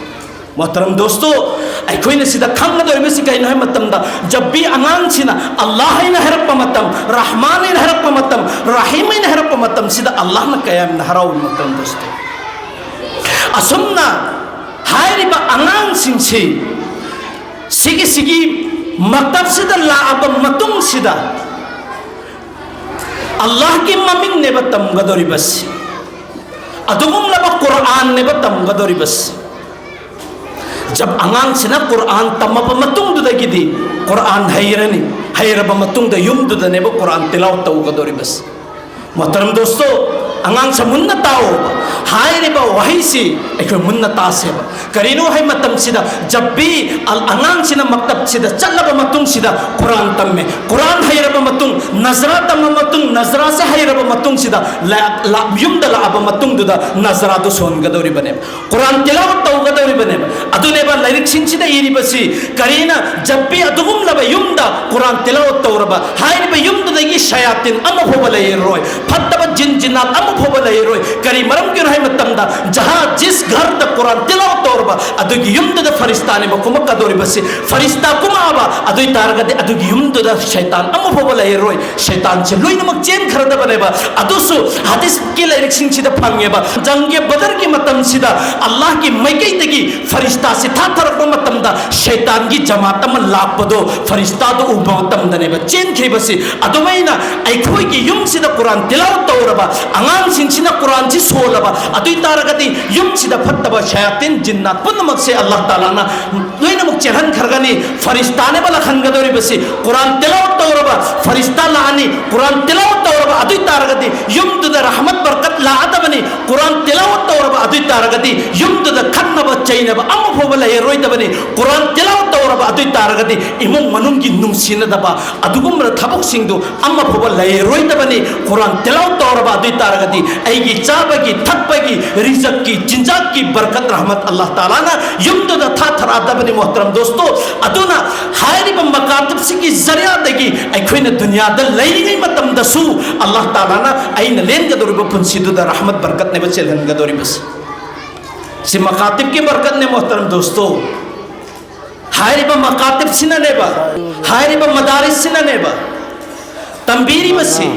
ꯃꯣꯍꯇꯔꯝ ꯗꯣꯁꯇꯣ, ꯑꯩꯈꯣꯏꯅ ꯁꯤꯗ ꯈꯪꯒꯗꯧꯔꯤꯕꯁꯤ ꯀꯩꯅꯣ ꯍꯥꯏꯕ ꯃꯇꯝꯗ, ꯖꯕ ꯚꯤ ꯑꯉꯥꯡꯁꯤꯅ ꯑꯜꯂꯥꯍ ꯍꯥꯏꯅ ꯍꯥꯏꯔꯛꯄ ꯃꯇꯝ, ꯔꯍꯃꯥꯟ ꯍꯥꯏꯅ ꯍꯥꯏꯔꯛꯄ ꯃꯇꯝ, ꯔꯍꯤꯝ ꯍꯥꯏꯅ ꯍꯥꯏꯔꯛꯄ ꯃꯇꯝꯁꯤꯗ ꯑꯜꯂꯥꯍꯅ ꯀꯌꯥꯝꯅ ꯍꯔꯥꯎꯏ, ꯃꯣꯍꯇꯔꯝ ꯗꯣꯁꯇꯣ꯫ ꯑꯁꯨꯝꯅ ꯍꯥꯏꯔꯤꯕ ꯑꯉꯥꯡꯁꯤꯡꯁꯤ ꯁꯤꯒꯤ ꯁꯤꯒꯤ ꯃꯛꯇꯕꯁꯤꯗ ꯂꯥꯛꯑꯕ ꯃꯇꯨꯡꯁꯤꯗ ꯑꯜꯂꯥꯍꯒꯤ ꯃꯃꯤꯡꯅꯦꯕ ꯇꯝꯒꯗꯧꯔꯤꯕꯁꯤ, ꯑꯗꯨꯒꯨꯝꯂꯕ ꯀꯨꯔꯥꯟꯅꯦꯕ ꯇꯝꯒꯗꯧꯔꯤꯕꯁꯤ꯫ ꯖꯕ ꯑꯉꯥꯡꯁꯤꯅ ꯀꯨꯔꯥꯟ ꯇꯝꯃꯕ ꯃꯇꯨꯡꯗꯨꯗꯒꯤꯗꯤ ꯀꯨꯔꯥꯟ ꯍꯩꯔꯅꯤ, ꯍꯩꯔꯕ ꯃꯇꯨꯡꯗ ꯌꯨꯝꯗꯨꯗꯅꯦꯕ ꯀꯨꯔꯥꯟ ꯇꯤꯂꯥꯋꯠ ꯇꯧꯒꯗꯧꯔꯤꯕꯁꯤ꯫ ꯃꯣꯍꯇꯔꯝ ꯗꯣꯁꯇꯣ, ꯑꯉꯥꯡꯁꯦ ꯃꯨꯟꯅ ꯇꯥꯎꯑꯣꯕ꯫ ꯍꯥꯏꯔꯤꯕ ꯋꯥꯍꯩꯁꯤ ꯑꯩꯈꯣꯏ ꯃꯨꯟꯅ ꯇꯥꯁꯦꯕ꯫ ꯀꯔꯤꯅꯣ ꯍꯥꯏ ꯃꯇꯝꯁꯤꯗ ꯖꯕ ꯚꯤ ꯑꯜ-, ꯑꯉꯥꯡꯁꯤꯅ ꯃꯛꯇꯕꯁꯤꯗ ꯆꯠꯂꯕ ꯃꯇꯨꯡꯁꯤꯗ ꯀꯨꯔꯥꯟ ꯇꯝꯃꯦ꯫ ꯀꯨꯔꯥꯟ ꯍꯩꯔꯕ ꯃꯇꯨꯡ, ꯅꯖꯔꯥ ꯇꯝꯃ ꯃꯇꯨꯡ, ꯅꯖꯔꯥꯁꯦ ꯍꯩꯔꯕ ꯃꯇꯨꯡꯁꯤꯗ ꯂꯥ-, ꯂꯥ-, ꯌꯨꯝꯗ ꯂꯥꯛꯑꯕ ꯃꯇꯨꯡꯗꯨꯗ ꯅꯖꯔꯥꯗꯨ ꯁꯣꯟꯒꯗꯧꯔꯤꯕꯅꯦꯕ꯫ ꯀꯨꯔꯥꯟ ꯇꯤꯂꯥꯋꯠ ꯇꯧꯒꯗꯧꯔꯤꯕꯅꯦꯕ꯫ ꯑꯗꯨꯅꯦꯕ ꯂꯥꯏꯔꯤꯛꯁꯤꯡꯁꯤꯗ ꯏꯔꯤꯕꯁꯤ꯫ ꯀꯔꯤꯅ ꯖꯕ ꯚꯤ ꯑꯗꯨꯒꯨꯝꯂꯕ ꯌꯨꯝꯗ ꯀꯨꯔꯥꯟ ꯇꯤꯂꯥꯋꯠ ꯇꯧꯔꯕ, ꯍꯥꯏꯔꯤꯕ ꯌꯨꯝꯗꯨꯗꯒꯤ ꯁꯌꯥꯇꯤꯟ ꯑꯃ ꯐꯥꯎꯕ ꯂꯩꯔꯔꯣꯏ, ꯐꯠꯇꯕ ꯖꯤꯟ ꯖꯤꯟꯅꯥꯠ ꯑꯃ ꯐꯥꯎꯕ ꯂꯩꯔꯔꯣꯏ꯫ ꯀꯔꯤ ꯃꯔꯝꯒꯤꯅꯣ ꯍꯥꯏꯕ ꯃꯇꯝꯗ, ꯖꯍꯥ ꯖꯤꯁ ꯘꯔꯗ ꯀꯨꯔꯥꯟ ꯇꯤꯂꯥꯋꯠ ꯇꯧꯔꯕ, ꯑꯗꯨꯒꯤ ꯌꯨꯝꯗꯨꯗ ꯐꯔꯤꯁꯇꯥꯅꯦꯕ ꯀꯨꯝꯃꯛꯀꯗꯧꯔꯤꯕꯁꯤ꯫ ꯐꯔꯤꯁꯇꯥ ꯀꯨꯝꯃꯛꯑꯕ, ꯑꯗꯨ ꯑꯣꯏ ꯇꯥꯔꯒꯗꯤ ꯑꯗꯨꯒꯤ ꯌꯨꯝꯗꯨꯗ ꯁꯩꯇꯥꯟ ꯑꯃ ꯐꯥꯎꯕ ꯂꯩꯔꯔꯣꯏ꯫ ꯁꯩꯇꯥꯟꯁꯦ ꯂꯣꯏꯅꯃꯛ ꯆꯦꯟꯈ꯭ꯔꯗꯕꯅꯦꯕ꯫ ꯑꯗꯨꯁꯨ ꯍꯗꯤꯁꯀꯤ ꯂꯥꯏꯔꯤꯛꯁꯤꯡꯁꯤꯗ ꯐꯪꯉꯦꯕ꯫ ꯖꯪꯒꯦ ꯕꯗꯔꯒꯤ ꯃꯇꯝꯁꯤꯗ ꯑꯜꯂꯥꯍꯒꯤ ꯃꯥꯏꯀꯩꯗꯒꯤ ꯐꯔꯤꯁꯇꯥꯁꯤ ꯊꯥꯊꯔꯛꯄ ꯃꯇꯝꯗ ꯁꯩꯇꯥꯟꯒꯤ ꯖꯃꯥꯠ ꯑꯃ ꯂꯥꯛꯄꯗꯣ ꯐꯔꯤꯁꯇꯥꯗꯣ ꯎꯕ ꯃꯇꯝꯗꯅꯦꯕ ꯆꯦꯟꯈ꯭ꯔꯤꯕꯁꯤ꯫ ꯑꯗꯨꯃꯥꯏꯅ ꯑꯩꯈꯣꯏꯒꯤ ꯌꯨꯝꯁꯤꯗ ꯀꯨꯔꯥꯟ ꯇꯤꯂꯥꯋꯠ ꯇꯧꯔꯕ, ꯑꯉꯥꯡꯁꯤꯡꯁꯤꯅ ꯀꯨꯔꯥꯟꯁꯤ ꯁꯣꯜꯂꯕ, ꯑꯗꯨ ꯑꯣꯏ ꯇꯥꯔꯒꯗꯤ ꯌꯨꯝꯁꯤꯗ ꯐꯠꯇꯕ ꯁꯌꯥꯇꯤꯟ ꯖꯤꯟꯅꯥꯠ ꯄꯨꯝꯅꯃꯛꯁꯦ ꯑꯜꯂꯥꯍ ꯇꯥꯂꯥꯅ ꯂꯣꯏꯅꯃꯛ ꯆꯦꯜꯍꯟꯈ꯭ꯔꯒꯅꯤ꯫ ꯐꯔꯤꯁꯇꯥꯅꯦꯕ ꯂꯥꯛꯍꯟꯒꯗꯧꯔꯤꯕꯁꯤ꯫ ꯀꯨꯔꯥꯟ ꯇꯤꯂꯥꯋꯠ ꯇꯧꯔꯕ ꯐꯔꯤꯁꯇꯥ ꯂꯥꯛꯑꯅꯤ꯫ ꯀꯨꯔꯥꯟ ꯇꯤꯂꯥꯋꯠ ꯇꯧꯔꯕ ꯑꯗꯨ ꯑꯣꯏ ꯇꯥꯔꯒꯗꯤ ꯌꯨꯝꯗꯨꯗ ꯔꯍꯃꯠ ꯕꯔꯀꯠ ꯂꯥꯛꯑꯗꯕꯅꯤ꯫ ꯀꯨꯔꯥꯟ ꯇꯤꯂꯥꯋꯠ ꯇꯧꯔꯕ ꯑꯗꯨ ꯑꯣꯏ ꯇꯥꯔꯒꯗꯤ ꯌꯨꯝꯗꯨꯗ ꯈꯠꯅꯕ ꯆꯩꯅꯕ ꯑꯃ ꯐꯥꯎꯕ ꯂꯩꯔꯔꯣꯏꯗꯕꯅꯤ꯫ ꯀꯨꯔꯥꯟ ꯇꯤꯂꯥꯋꯠ ꯇꯧꯔꯕ ꯑꯗꯨ ꯑꯣꯏ ꯇꯥꯔꯒꯗꯤ ꯏꯃꯨꯡ ꯃꯅꯨꯡꯒꯤ ꯅꯨꯡꯁꯤꯅꯗꯕ ꯑꯗꯨꯒꯨꯝꯕ ꯊꯕꯛꯁꯤꯡꯗꯨ ꯑꯃ ꯐꯥꯎꯕ ꯂꯩꯔꯔꯣꯏꯗꯕꯅꯤ꯫ ꯀꯨꯔꯥꯟ ꯇꯤꯂꯥꯋꯠ ꯇꯧꯔꯕ ꯑꯗꯨ ꯑꯣꯏ ꯇꯥꯔꯒꯗꯤ ꯑꯩꯒꯤ ꯆꯥꯕꯒꯤ ꯊꯛꯄꯒꯤ ꯔꯤꯖꯛꯀꯤ ꯆꯤꯟꯖꯥꯛꯀꯤ ꯕꯔꯀꯠ ꯔꯍꯃꯠ ꯑꯜꯂꯥꯍ ꯇꯥꯂꯥꯅ ꯌꯨꯝꯗꯨꯗ ꯊꯥꯊꯔꯛꯑꯗꯕꯅꯤ꯫ ꯃꯣꯍꯇꯔꯝ ꯗꯣꯁꯇꯣ, ꯑꯗꯨꯅ ꯍꯥꯏꯔꯤꯕ ꯃꯀꯥꯇꯤꯕꯁꯤꯒꯤ ꯖꯔꯤꯌꯥꯗꯒꯤ ꯑꯩꯈꯣꯏꯅ ꯗꯨꯅꯤꯌꯥꯗ ꯂꯩꯔꯤꯉꯩ ꯃꯇꯝꯗꯁꯨ ꯑꯜꯂꯥꯍ ꯇꯥꯂꯥꯅ ꯑꯩꯅ ꯂꯦꯟꯒꯗꯧꯔꯤꯕ ꯄꯨꯟꯁꯤꯗꯨꯗ ꯔꯍꯃꯠ ꯕꯔꯀꯠꯅꯦꯕ ꯆꯦꯜꯍꯟꯒꯗꯧꯔꯤꯕꯁꯤ꯫ ꯁꯤ ꯃꯀꯥꯇꯤꯕꯀꯤ ꯕꯔꯀꯠꯅꯦ, ꯃꯣꯍꯇꯔꯝ ꯗꯣꯁꯇꯣ꯫ ꯍꯥꯏꯔꯤꯕ ꯃꯀꯥꯇꯤꯕꯁꯤꯅꯅꯦꯕ, ꯍꯥꯏꯔꯤꯕ ꯃꯗꯥꯔꯤꯁꯁꯤꯅꯅꯦꯕ ꯇꯝꯕꯤꯔꯤꯕꯁꯤ,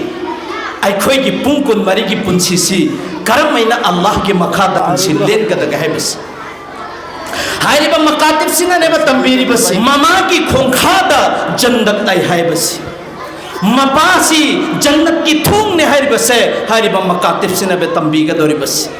ꯑꯩꯈꯣꯏꯒꯤ ꯄꯨꯡ ꯀꯨꯟꯃꯔꯤꯒꯤ ꯄꯨꯟꯁꯤꯁꯤ ꯀꯔꯝꯍꯥꯏꯅ ꯑꯜꯂꯥꯍꯒꯤ ꯃꯈꯥꯗ ꯄꯨꯟꯁꯤ ꯂꯦꯟꯒꯗꯒꯦ ꯍꯥꯏꯕꯁꯤ꯫ ꯍꯥꯏꯔꯤꯕ ꯃꯀꯥꯇꯤꯕꯁꯤꯅꯅꯦꯕ ꯇꯝꯕꯤꯔꯤꯕꯁꯤ, ꯃꯃꯥꯒꯤ ꯈꯣꯡꯈꯥꯗ ꯖꯟꯅꯠ ꯂꯩ ꯍꯥꯏꯕꯁꯤ, ꯃꯄꯥꯁꯤ ꯖꯟꯅꯠꯀꯤ ꯊꯣꯡꯅꯦ ꯍꯥꯏꯔꯤꯕꯁꯦ, ꯍꯥꯏꯔꯤꯕ ꯃꯀꯥꯇꯤꯕꯁꯤꯅꯅꯦꯕ ꯇꯝꯕꯤꯒꯗꯧꯔꯤꯕꯁꯤ꯫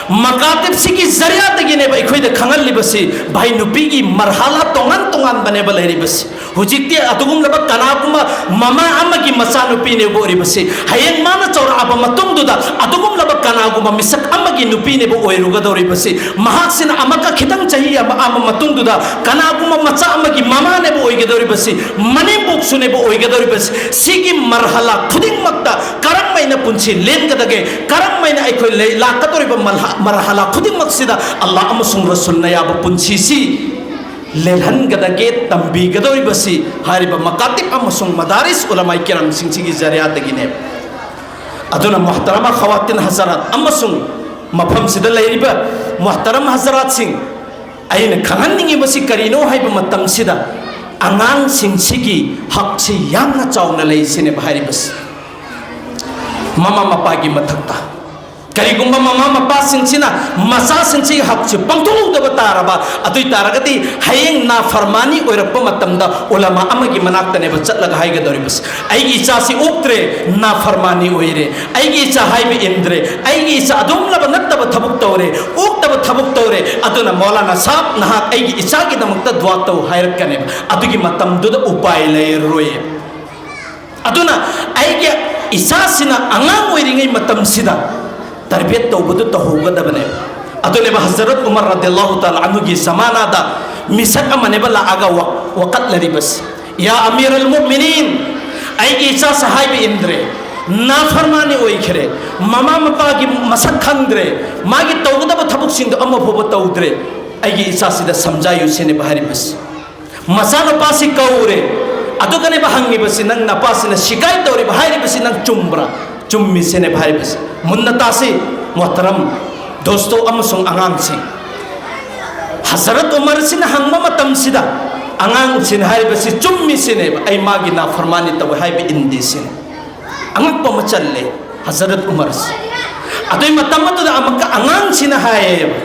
ꯃꯀꯥꯇꯤꯕꯁꯤꯒꯤ ꯖꯔꯤꯌꯥꯗꯒꯤꯅꯦꯕ ꯑꯩꯈꯣꯏꯗ ꯈꯪꯍꯜꯂꯤꯕꯁꯤ, ꯚꯥꯏ, ꯅꯨꯄꯤꯒꯤ ꯃꯔꯍꯥꯂꯥ ꯇꯣꯉꯥꯟ ꯇꯣꯉꯥꯟꯕꯅꯦꯕ ꯂꯩꯔꯤꯕꯁꯤ꯫ ꯍꯧꯖꯤꯛꯇꯤ ꯑꯗꯨꯒꯨꯝꯂꯕ ꯀꯅꯥꯒꯨꯝꯕ ꯃꯃꯥ ꯑꯃꯒꯤ ꯃꯆꯥꯅꯨꯄꯤꯅꯦꯕ ꯑꯣꯏꯔꯤꯕꯁꯤ꯫ ꯍꯌꯦꯡ ꯃꯥꯅ ꯆꯥꯎꯔꯛꯑꯕ ꯃꯇꯨꯡꯗꯨꯗ ꯑꯗꯨꯒꯨꯝꯂꯕ ꯀꯅꯥꯒꯨꯝꯕ ꯃꯤꯁꯛ ꯑꯃꯒꯤ ꯅꯨꯄꯤꯅꯦꯕ ꯑꯣꯏꯔꯨꯒꯗꯧꯔꯤꯕꯁꯤ꯫ ꯃꯍꯥꯛꯁꯤꯅ ꯑꯃꯨꯛꯀ ꯈꯤꯇꯪ ꯆꯍꯤ ꯌꯥꯝꯃꯛꯑꯕ ꯃꯇꯨꯡꯗꯨꯗ ꯀꯅꯥꯒꯨꯝꯕ ꯃꯆꯥ ꯑꯃꯒꯤ ꯃꯃꯥꯅꯦꯕ ꯑꯣꯏꯒꯗꯧꯔꯤꯕꯁꯤ, ꯃꯅꯦꯝꯕꯣꯛꯁꯨꯅꯦꯕ ꯑꯣꯏꯒꯗꯧꯔꯤꯕꯁꯤ꯫ ꯁꯤꯒꯤ ꯃꯔꯍꯥꯂꯥ ꯈꯨꯗꯤꯡꯃꯛꯇ ꯀꯔꯝ ꯍꯥꯏꯅ ꯄꯨꯟꯁꯤ ꯂꯦꯟꯒꯗꯒꯦ, ꯀꯔꯝ ꯍꯥꯏꯅ ꯑꯩꯈꯣꯏ ꯂꯩ-, ꯂꯥꯛꯀꯗꯧꯔꯤꯕ ꯃꯜꯍ-, ꯃꯔꯍꯥꯂꯥ ꯈꯨꯗꯤꯡꯃꯛꯁꯤꯗ ꯑꯜꯂꯥꯍ ꯑꯃꯁꯨꯡ ꯔꯁꯨꯜꯅ ꯌꯥꯕ ꯄꯨꯟꯁꯤꯁꯤ ꯂꯦꯜꯍꯟꯒꯗꯒꯦ, ꯇꯝꯕꯤꯒꯗꯧꯔꯤꯕꯁꯤ ꯍꯥꯏꯔꯤꯕ ꯃꯀꯥꯇꯤꯕ ꯑꯃꯁꯨꯡ ꯃꯗꯥꯔꯤꯁ ꯎꯂꯃꯥꯏ ꯀꯤꯔꯥꯝꯁꯤꯡꯁꯤꯒꯤ ꯖꯔꯤꯌꯥꯗꯒꯤꯅꯦꯕ꯫ ꯑꯗꯨꯅ ꯃꯨꯍꯇꯔꯃꯥ ꯈꯋꯥꯇꯤꯟ ꯍꯖꯔꯥꯠ ꯑꯃꯁꯨꯡ ꯃꯐꯝꯁꯤꯗ ꯂꯩꯔꯤꯕ ꯃꯨꯍꯇꯔꯝ ꯍꯖꯔꯥꯠꯁꯤꯡ, ꯑꯩꯅ ꯈꯪꯍꯟꯅꯤꯡꯉꯤꯕꯁꯤ ꯀꯔꯤꯅꯣ ꯍꯥꯏꯕ ꯃꯇꯝꯁꯤꯗ ꯑꯉꯥꯡꯁꯤꯡꯁꯤꯒꯤ ꯍꯛꯁꯤ ꯌꯥꯝꯅ ꯆꯥꯎꯅ ꯂꯩ ꯁꯤꯅꯦꯕ ꯍꯥꯏꯔꯤꯕꯁꯤ꯫ ꯃꯃꯥ ꯃꯄꯥꯒꯤ ꯃꯊꯛꯇ ꯀꯔꯤꯒꯨꯝꯕ ꯃꯃꯥ ꯃꯄꯥꯁꯤꯡꯁꯤꯅ ꯃꯆꯥꯁꯤꯡꯁꯤꯒꯤ ꯍꯛꯁꯤ ꯄꯥꯡꯊꯣꯛꯍꯧꯗꯕ ꯇꯥꯔꯕ, ꯑꯗꯨ ꯑꯣꯏ ꯇꯥꯔꯒꯗꯤ ꯍꯌꯦꯡ ꯅꯥꯐꯔꯃꯥꯅꯤ ꯑꯣꯏꯔꯛꯄ ꯃꯇꯝꯗ ꯎꯂꯃꯥ ꯑꯃꯒꯤ ꯃꯅꯥꯛꯇꯅꯦꯕ ꯆꯠꯂꯒ ꯍꯥꯏꯒꯗꯧꯔꯤꯕꯁꯤ, "ꯑꯩꯒꯤ ꯏꯆꯥꯁꯤ ꯑꯣꯛꯇ꯭ꯔꯦ, ꯅꯥꯐꯔꯃꯥꯅꯤ ꯑꯣꯏꯔꯦ, ꯑꯩꯒꯤ ꯏꯆꯥ ꯍꯥꯏꯕ ꯏꯟꯗ꯭ꯔꯦ, ꯑꯩꯒꯤ ꯏꯆꯥ ꯑꯗꯨꯝꯂꯕ ꯅꯠꯇꯕ ꯊꯕꯛ ꯇꯧꯔꯦ, ꯑꯣꯛꯇꯕ ꯊꯕꯛ ꯇꯧꯔꯦ, ꯑꯗꯨꯅ ꯃꯧꯂꯥꯅꯥ ꯁꯥꯍꯕ, ꯅꯍꯥꯛ ꯑꯩꯒꯤ ꯏꯆꯥꯒꯤꯗꯃꯛꯇ ꯗꯨꯋꯥ ꯇꯧ" ꯍꯥꯏꯔꯛꯀꯅꯦꯕ꯫ ꯑꯗꯨꯒꯤ ꯃꯇꯝꯗꯨꯗ ꯎꯄꯥꯏ ꯂꯩꯔꯔꯣꯏ꯫ ꯑꯗꯨꯅ ꯑꯩꯒꯤ ꯏꯆꯥꯁꯤꯅ ꯑꯉꯥꯡ ꯑꯣꯏꯔꯤꯉꯩ ꯃꯇꯝꯁꯤꯗ ꯇꯔꯕꯤꯌꯠ ꯇꯧꯕꯗꯨ ꯇꯧꯍꯧꯒꯗꯕꯅꯦꯕ꯫ ꯑꯗꯨꯅꯦꯕ ꯍꯖꯔꯠ ꯎꯃꯔ ꯔꯗꯤꯌꯜꯂꯥꯍꯨ ꯇꯥꯂꯥ ꯑꯟꯍꯨꯒꯤ ꯖꯃꯥꯅꯥꯗ ꯃꯤꯁꯛ ꯑꯃꯅꯦꯕ ꯂꯥꯛꯑꯒ ꯋꯥ-, ꯋꯥꯀꯠꯅꯔꯤꯕꯁꯤ, "ꯌꯥ ꯑꯃꯤꯔ ꯑꯜ ꯃꯨꯃꯤꯅꯤꯟ, ꯑꯩꯒꯤ ꯏꯆꯥꯁꯦ ꯍꯥꯏꯕ ꯏꯟꯗ꯭ꯔꯦ, ꯅꯥꯐꯔꯃꯥꯅꯤ ꯑꯣꯏꯈ꯭ꯔꯦ, ꯃꯃꯥ ꯃꯄꯥꯒꯤ ꯃꯁꯛ ꯈꯪꯗ꯭ꯔꯦ, ꯃꯥꯒꯤ ꯇꯧꯒꯗꯕ ꯊꯕꯛꯁꯤꯡꯗꯣ ꯑꯃ ꯐꯥꯎꯕ ꯇꯧꯗ꯭ꯔꯦ, ꯑꯩꯒꯤ ꯏꯆꯥꯁꯤꯗ ꯁꯝꯖꯥꯏꯌꯨ" ꯁꯤꯅꯦꯕ ꯍꯥꯏꯔꯤꯕꯁꯤ꯫ ꯃꯆꯥꯅꯨꯄꯥꯁꯤ ꯀꯧꯔꯦ, ꯑꯗꯨꯒꯅꯦꯕ ꯍꯪꯉꯤꯕꯁꯤ, "ꯅꯪ ꯅꯄꯥꯁꯤꯅ ꯁꯤꯀꯥꯏ ꯇꯧꯔꯤꯕ ꯍꯥꯏꯔꯤꯕꯁꯤ ꯅꯪ ꯆꯨꯝꯕ꯭ꯔꯥ?" "ꯆꯨꯝꯃꯤ" ꯁꯤꯅꯦꯕ ꯍꯥꯏꯔꯤꯕꯁꯤ꯫ ꯃꯨꯟꯅ ꯇꯥꯁꯤ, ꯃꯣꯍꯇꯔꯝ ꯗꯣꯁꯇꯣ ꯑꯃꯁꯨꯡ ꯑꯉꯥꯡꯁꯤꯡ꯫ ꯍꯖꯔꯠ ꯎꯃꯔꯁꯤꯅ ꯍꯪꯕ ꯃꯇꯝꯁꯤꯗ ꯑꯉꯥꯡꯁꯤꯅ ꯍꯥꯏꯔꯤꯕꯁꯤ ꯆꯨꯝꯃꯤ ꯁꯤꯅꯦꯕ, "ꯑꯩ ꯃꯥꯒꯤ ꯅꯥꯐꯔꯃꯥꯅꯤ ꯇꯧꯋꯦ ꯍꯥꯏꯕ ꯏꯟꯗꯦ" ꯁꯤꯅꯤ꯫ ꯑꯉꯛꯄ ꯑꯃ ꯆꯜꯂꯦ ꯍꯖꯔꯠ ꯎꯃꯔꯁꯤ꯫ ꯑꯗꯨꯏ ꯃꯇꯝ ꯑꯗꯨꯗ ꯑꯃꯨꯛꯀ ꯑꯉꯥꯡꯁꯤꯅ ꯍꯥꯏꯌꯦꯕ,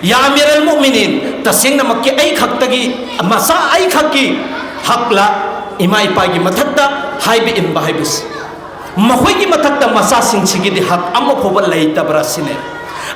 "ꯌꯥ ꯑꯃꯤꯔ ꯑꯜ ꯃꯨꯃꯤꯅꯤꯟ, ꯇꯁꯦꯡꯅꯃꯛꯀꯤ ꯑꯩ ꯈꯛꯇꯒꯤ, ꯃꯆꯥ ꯑꯩ ꯈꯛꯀꯤ ꯍꯛꯂ ꯏꯃꯥ ꯏꯄꯥꯒꯤ ꯃꯊꯛꯇ ꯍꯥꯏꯕ ꯏꯟꯕ ꯍꯥꯏꯕꯁꯤ? ꯃꯈꯣꯏꯒꯤ ꯃꯊꯛꯇ ꯃꯆꯥꯁꯤꯡꯁꯤꯒꯤꯗꯤ ꯍꯛ ꯑꯃ ꯐꯥꯎꯕ ꯂꯩꯇꯕ꯭ꯔꯥ?" ꯁꯤꯅꯦ꯫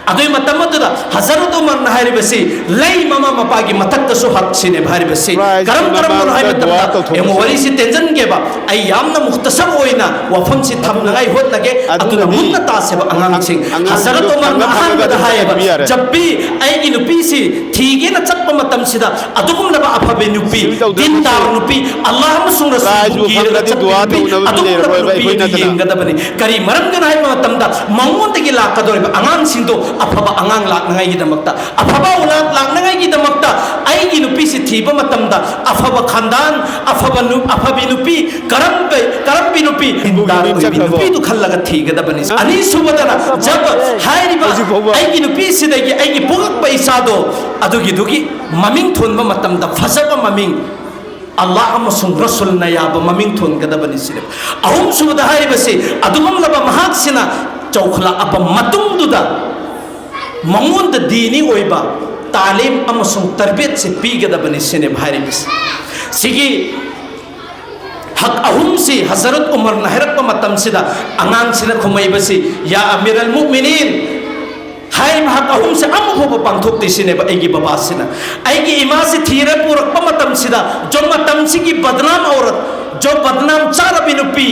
ꯑꯗꯨꯏ ꯃꯇꯝ ꯑꯗꯨꯗ ꯍꯖꯔꯠ ꯎꯃꯔꯅ ꯍꯥꯏꯔꯤꯕꯁꯤ, "ꯂꯩ, ꯃꯃꯥ ꯃꯄꯥꯒꯤ ꯃꯊꯛꯇꯁꯨ ꯍꯛ ꯁꯤꯅꯦꯕ ꯍꯥꯏꯔꯤꯕꯁꯤ꯫ ꯀꯔꯝ ꯀꯔꯝꯕꯅꯣ ꯍꯥꯏꯕ ꯃꯇꯝꯗ, ꯌꯦꯡꯉꯣ, ꯋꯥꯔꯤꯁꯤ ꯇꯦꯟꯖꯟꯒꯦꯕ, ꯑꯩ ꯌꯥꯝꯅ ꯃꯨꯛꯇꯁꯔ ꯑꯣꯏꯅ ꯋꯥꯐꯝꯁꯤ ꯊꯝꯅꯉꯥꯏ ꯍꯣꯠꯅꯒꯦ꯫ ꯑꯗꯨꯅ ꯃꯨꯟꯅ ꯇꯥꯁꯦꯕ ꯑꯉꯥꯡꯁꯤꯡ꯫ ꯍꯖꯔꯠ ꯎꯃꯔꯅ ꯑꯍꯥꯟꯕꯗ ꯍꯥꯏꯌꯦꯕ, "ꯖꯞ ꯕꯤ, ꯑꯩꯒꯤ ꯅꯨꯄꯤꯁꯤ ꯊꯤꯒꯦꯅ ꯆꯠꯄ ꯃꯇꯝꯁꯤꯗ ꯑꯗꯨꯒꯨꯝꯂꯕ ꯑꯐꯕ ꯅꯨꯄꯤ, ꯗꯤꯟꯗꯥꯔ ꯅꯨꯄꯤ, ꯑꯜꯂꯥꯍ ꯑꯃꯁꯨꯡ ꯔꯁꯨꯜꯕꯨ ꯀꯤꯔꯒ ꯆꯠꯄ ꯅꯨꯄꯤ, ꯑꯗꯨꯒꯨꯝꯂꯕ ꯅꯨꯄꯤ ꯑꯗꯨ ꯌꯦꯡꯒꯗꯕꯅꯤ꯫ ꯀꯔꯤ ꯃꯔꯝꯒꯤꯅꯣ ꯍꯥꯏꯕ ꯃꯇꯝꯗ, ꯃꯉꯣꯟꯗꯒꯤ ꯂꯥꯛꯀꯗꯧꯔꯤꯕ ꯑꯉꯥꯡꯁꯤꯡꯗꯣ ꯑꯐꯕ ꯑꯉꯥꯡ ꯂꯥꯛꯅꯉꯥꯏꯒꯤꯗꯃꯛꯇ, ꯑꯐꯕ ꯑꯣꯂꯥꯗ ꯂꯥꯛꯅꯉꯥꯏꯒꯤꯗꯃꯛꯇ ꯑꯩꯒꯤ ꯅꯨꯄꯤꯁꯤ ꯊꯤꯕ ꯃꯇꯝꯗ ꯑꯐꯕ ꯈꯥꯟꯗꯥꯟ, ꯑꯐꯕ ꯅꯨ-, ꯑꯐꯕꯤ ꯅꯨꯄꯤ, ꯀꯔꯝꯕ, ꯀꯔꯝꯕꯤ ꯅꯨꯄꯤ, ꯗꯤꯟꯗꯥꯔ ꯑꯣꯏꯕꯤ ꯅꯨꯄꯤꯗꯨ ꯈꯜꯂꯒ ꯊꯤꯒꯗꯕꯅꯤ꯫ ꯑꯅꯤꯁꯨꯕꯗꯅ, ꯖꯕ ꯍꯥꯏꯔꯤꯕ ꯑꯩꯒꯤ ꯅꯨꯄꯤꯁꯤꯗꯒꯤ ꯑꯩꯒꯤ ꯄꯣꯛꯂꯛꯄ ꯏꯆꯥꯗꯣ ꯑꯗꯨꯒꯤꯗꯨꯒꯤ ꯃꯃꯤꯡ ꯊꯣꯟꯕ ꯃꯇꯝꯗ ꯐꯖꯕ ꯃꯃꯤꯡ, ꯑꯜꯂꯥꯍ ꯑꯃꯁꯨꯡ ꯔꯁꯨꯜꯅ ꯌꯥꯕ ꯃꯃꯤꯡ ꯊꯣꯟꯒꯗꯕꯅꯤ" ꯁꯤꯅꯦꯕ꯫ ꯑꯍꯨꯝꯁꯨꯕꯗ ꯍꯥꯏꯔꯤꯕꯁꯤ, ꯑꯗꯨꯒꯨꯝꯂꯕ ꯃꯍꯥꯛꯁꯤꯅ ꯆꯥꯎꯈꯠꯂꯛꯑꯕ ꯃꯇꯨꯡꯗꯨꯗ ꯃꯉꯣꯟꯗ ꯗꯤꯅꯤ ꯑꯣꯏꯕ ꯇꯥꯂꯤꯝ ꯑꯃꯁꯨꯡ ꯇꯔꯕꯤꯌꯠꯁꯤ ꯄꯤꯒꯗꯕꯅꯤ ꯁꯤꯅꯦꯕ ꯍꯥꯏꯔꯤꯕꯁꯤ꯫ ꯁꯤꯒꯤ ꯍꯛ ꯑꯍꯨꯝꯁꯤ ꯍꯖꯔꯠ ꯎꯃꯔꯅ ꯍꯥꯏꯔꯛꯄ ꯃꯇꯝꯁꯤꯗ ꯑꯉꯥꯡꯁꯤꯅ ꯈꯨꯝꯃꯛꯏꯕꯁꯤ, "ꯌꯥ ꯑꯃꯤꯔ ꯑꯜ ꯃꯨꯃꯤꯅꯤꯟ, ꯍꯥꯏꯔꯤꯕ ꯍꯛ ꯑꯍꯨꯝꯁꯦ ꯑꯃ ꯐꯥꯎꯕ ꯄꯥꯡꯊꯣꯛꯇꯦ" ꯁꯤꯅꯦꯕ ꯑꯩꯒꯤ ꯕꯕꯥꯁꯤꯅ꯫ "ꯑꯩꯒꯤ ꯏꯃꯥꯁꯤ ꯊꯤꯔ ꯄꯨꯔꯛꯄ ꯃꯇꯝꯁꯤꯗ, ꯖꯣ ꯃꯇꯝꯁꯤꯒꯤ ꯕꯗꯅꯥꯝ ꯑꯧꯔꯠ, ꯖꯣ ꯕꯗꯅꯥꯝ ꯆꯥꯔꯕꯤ ꯅꯨꯄꯤ,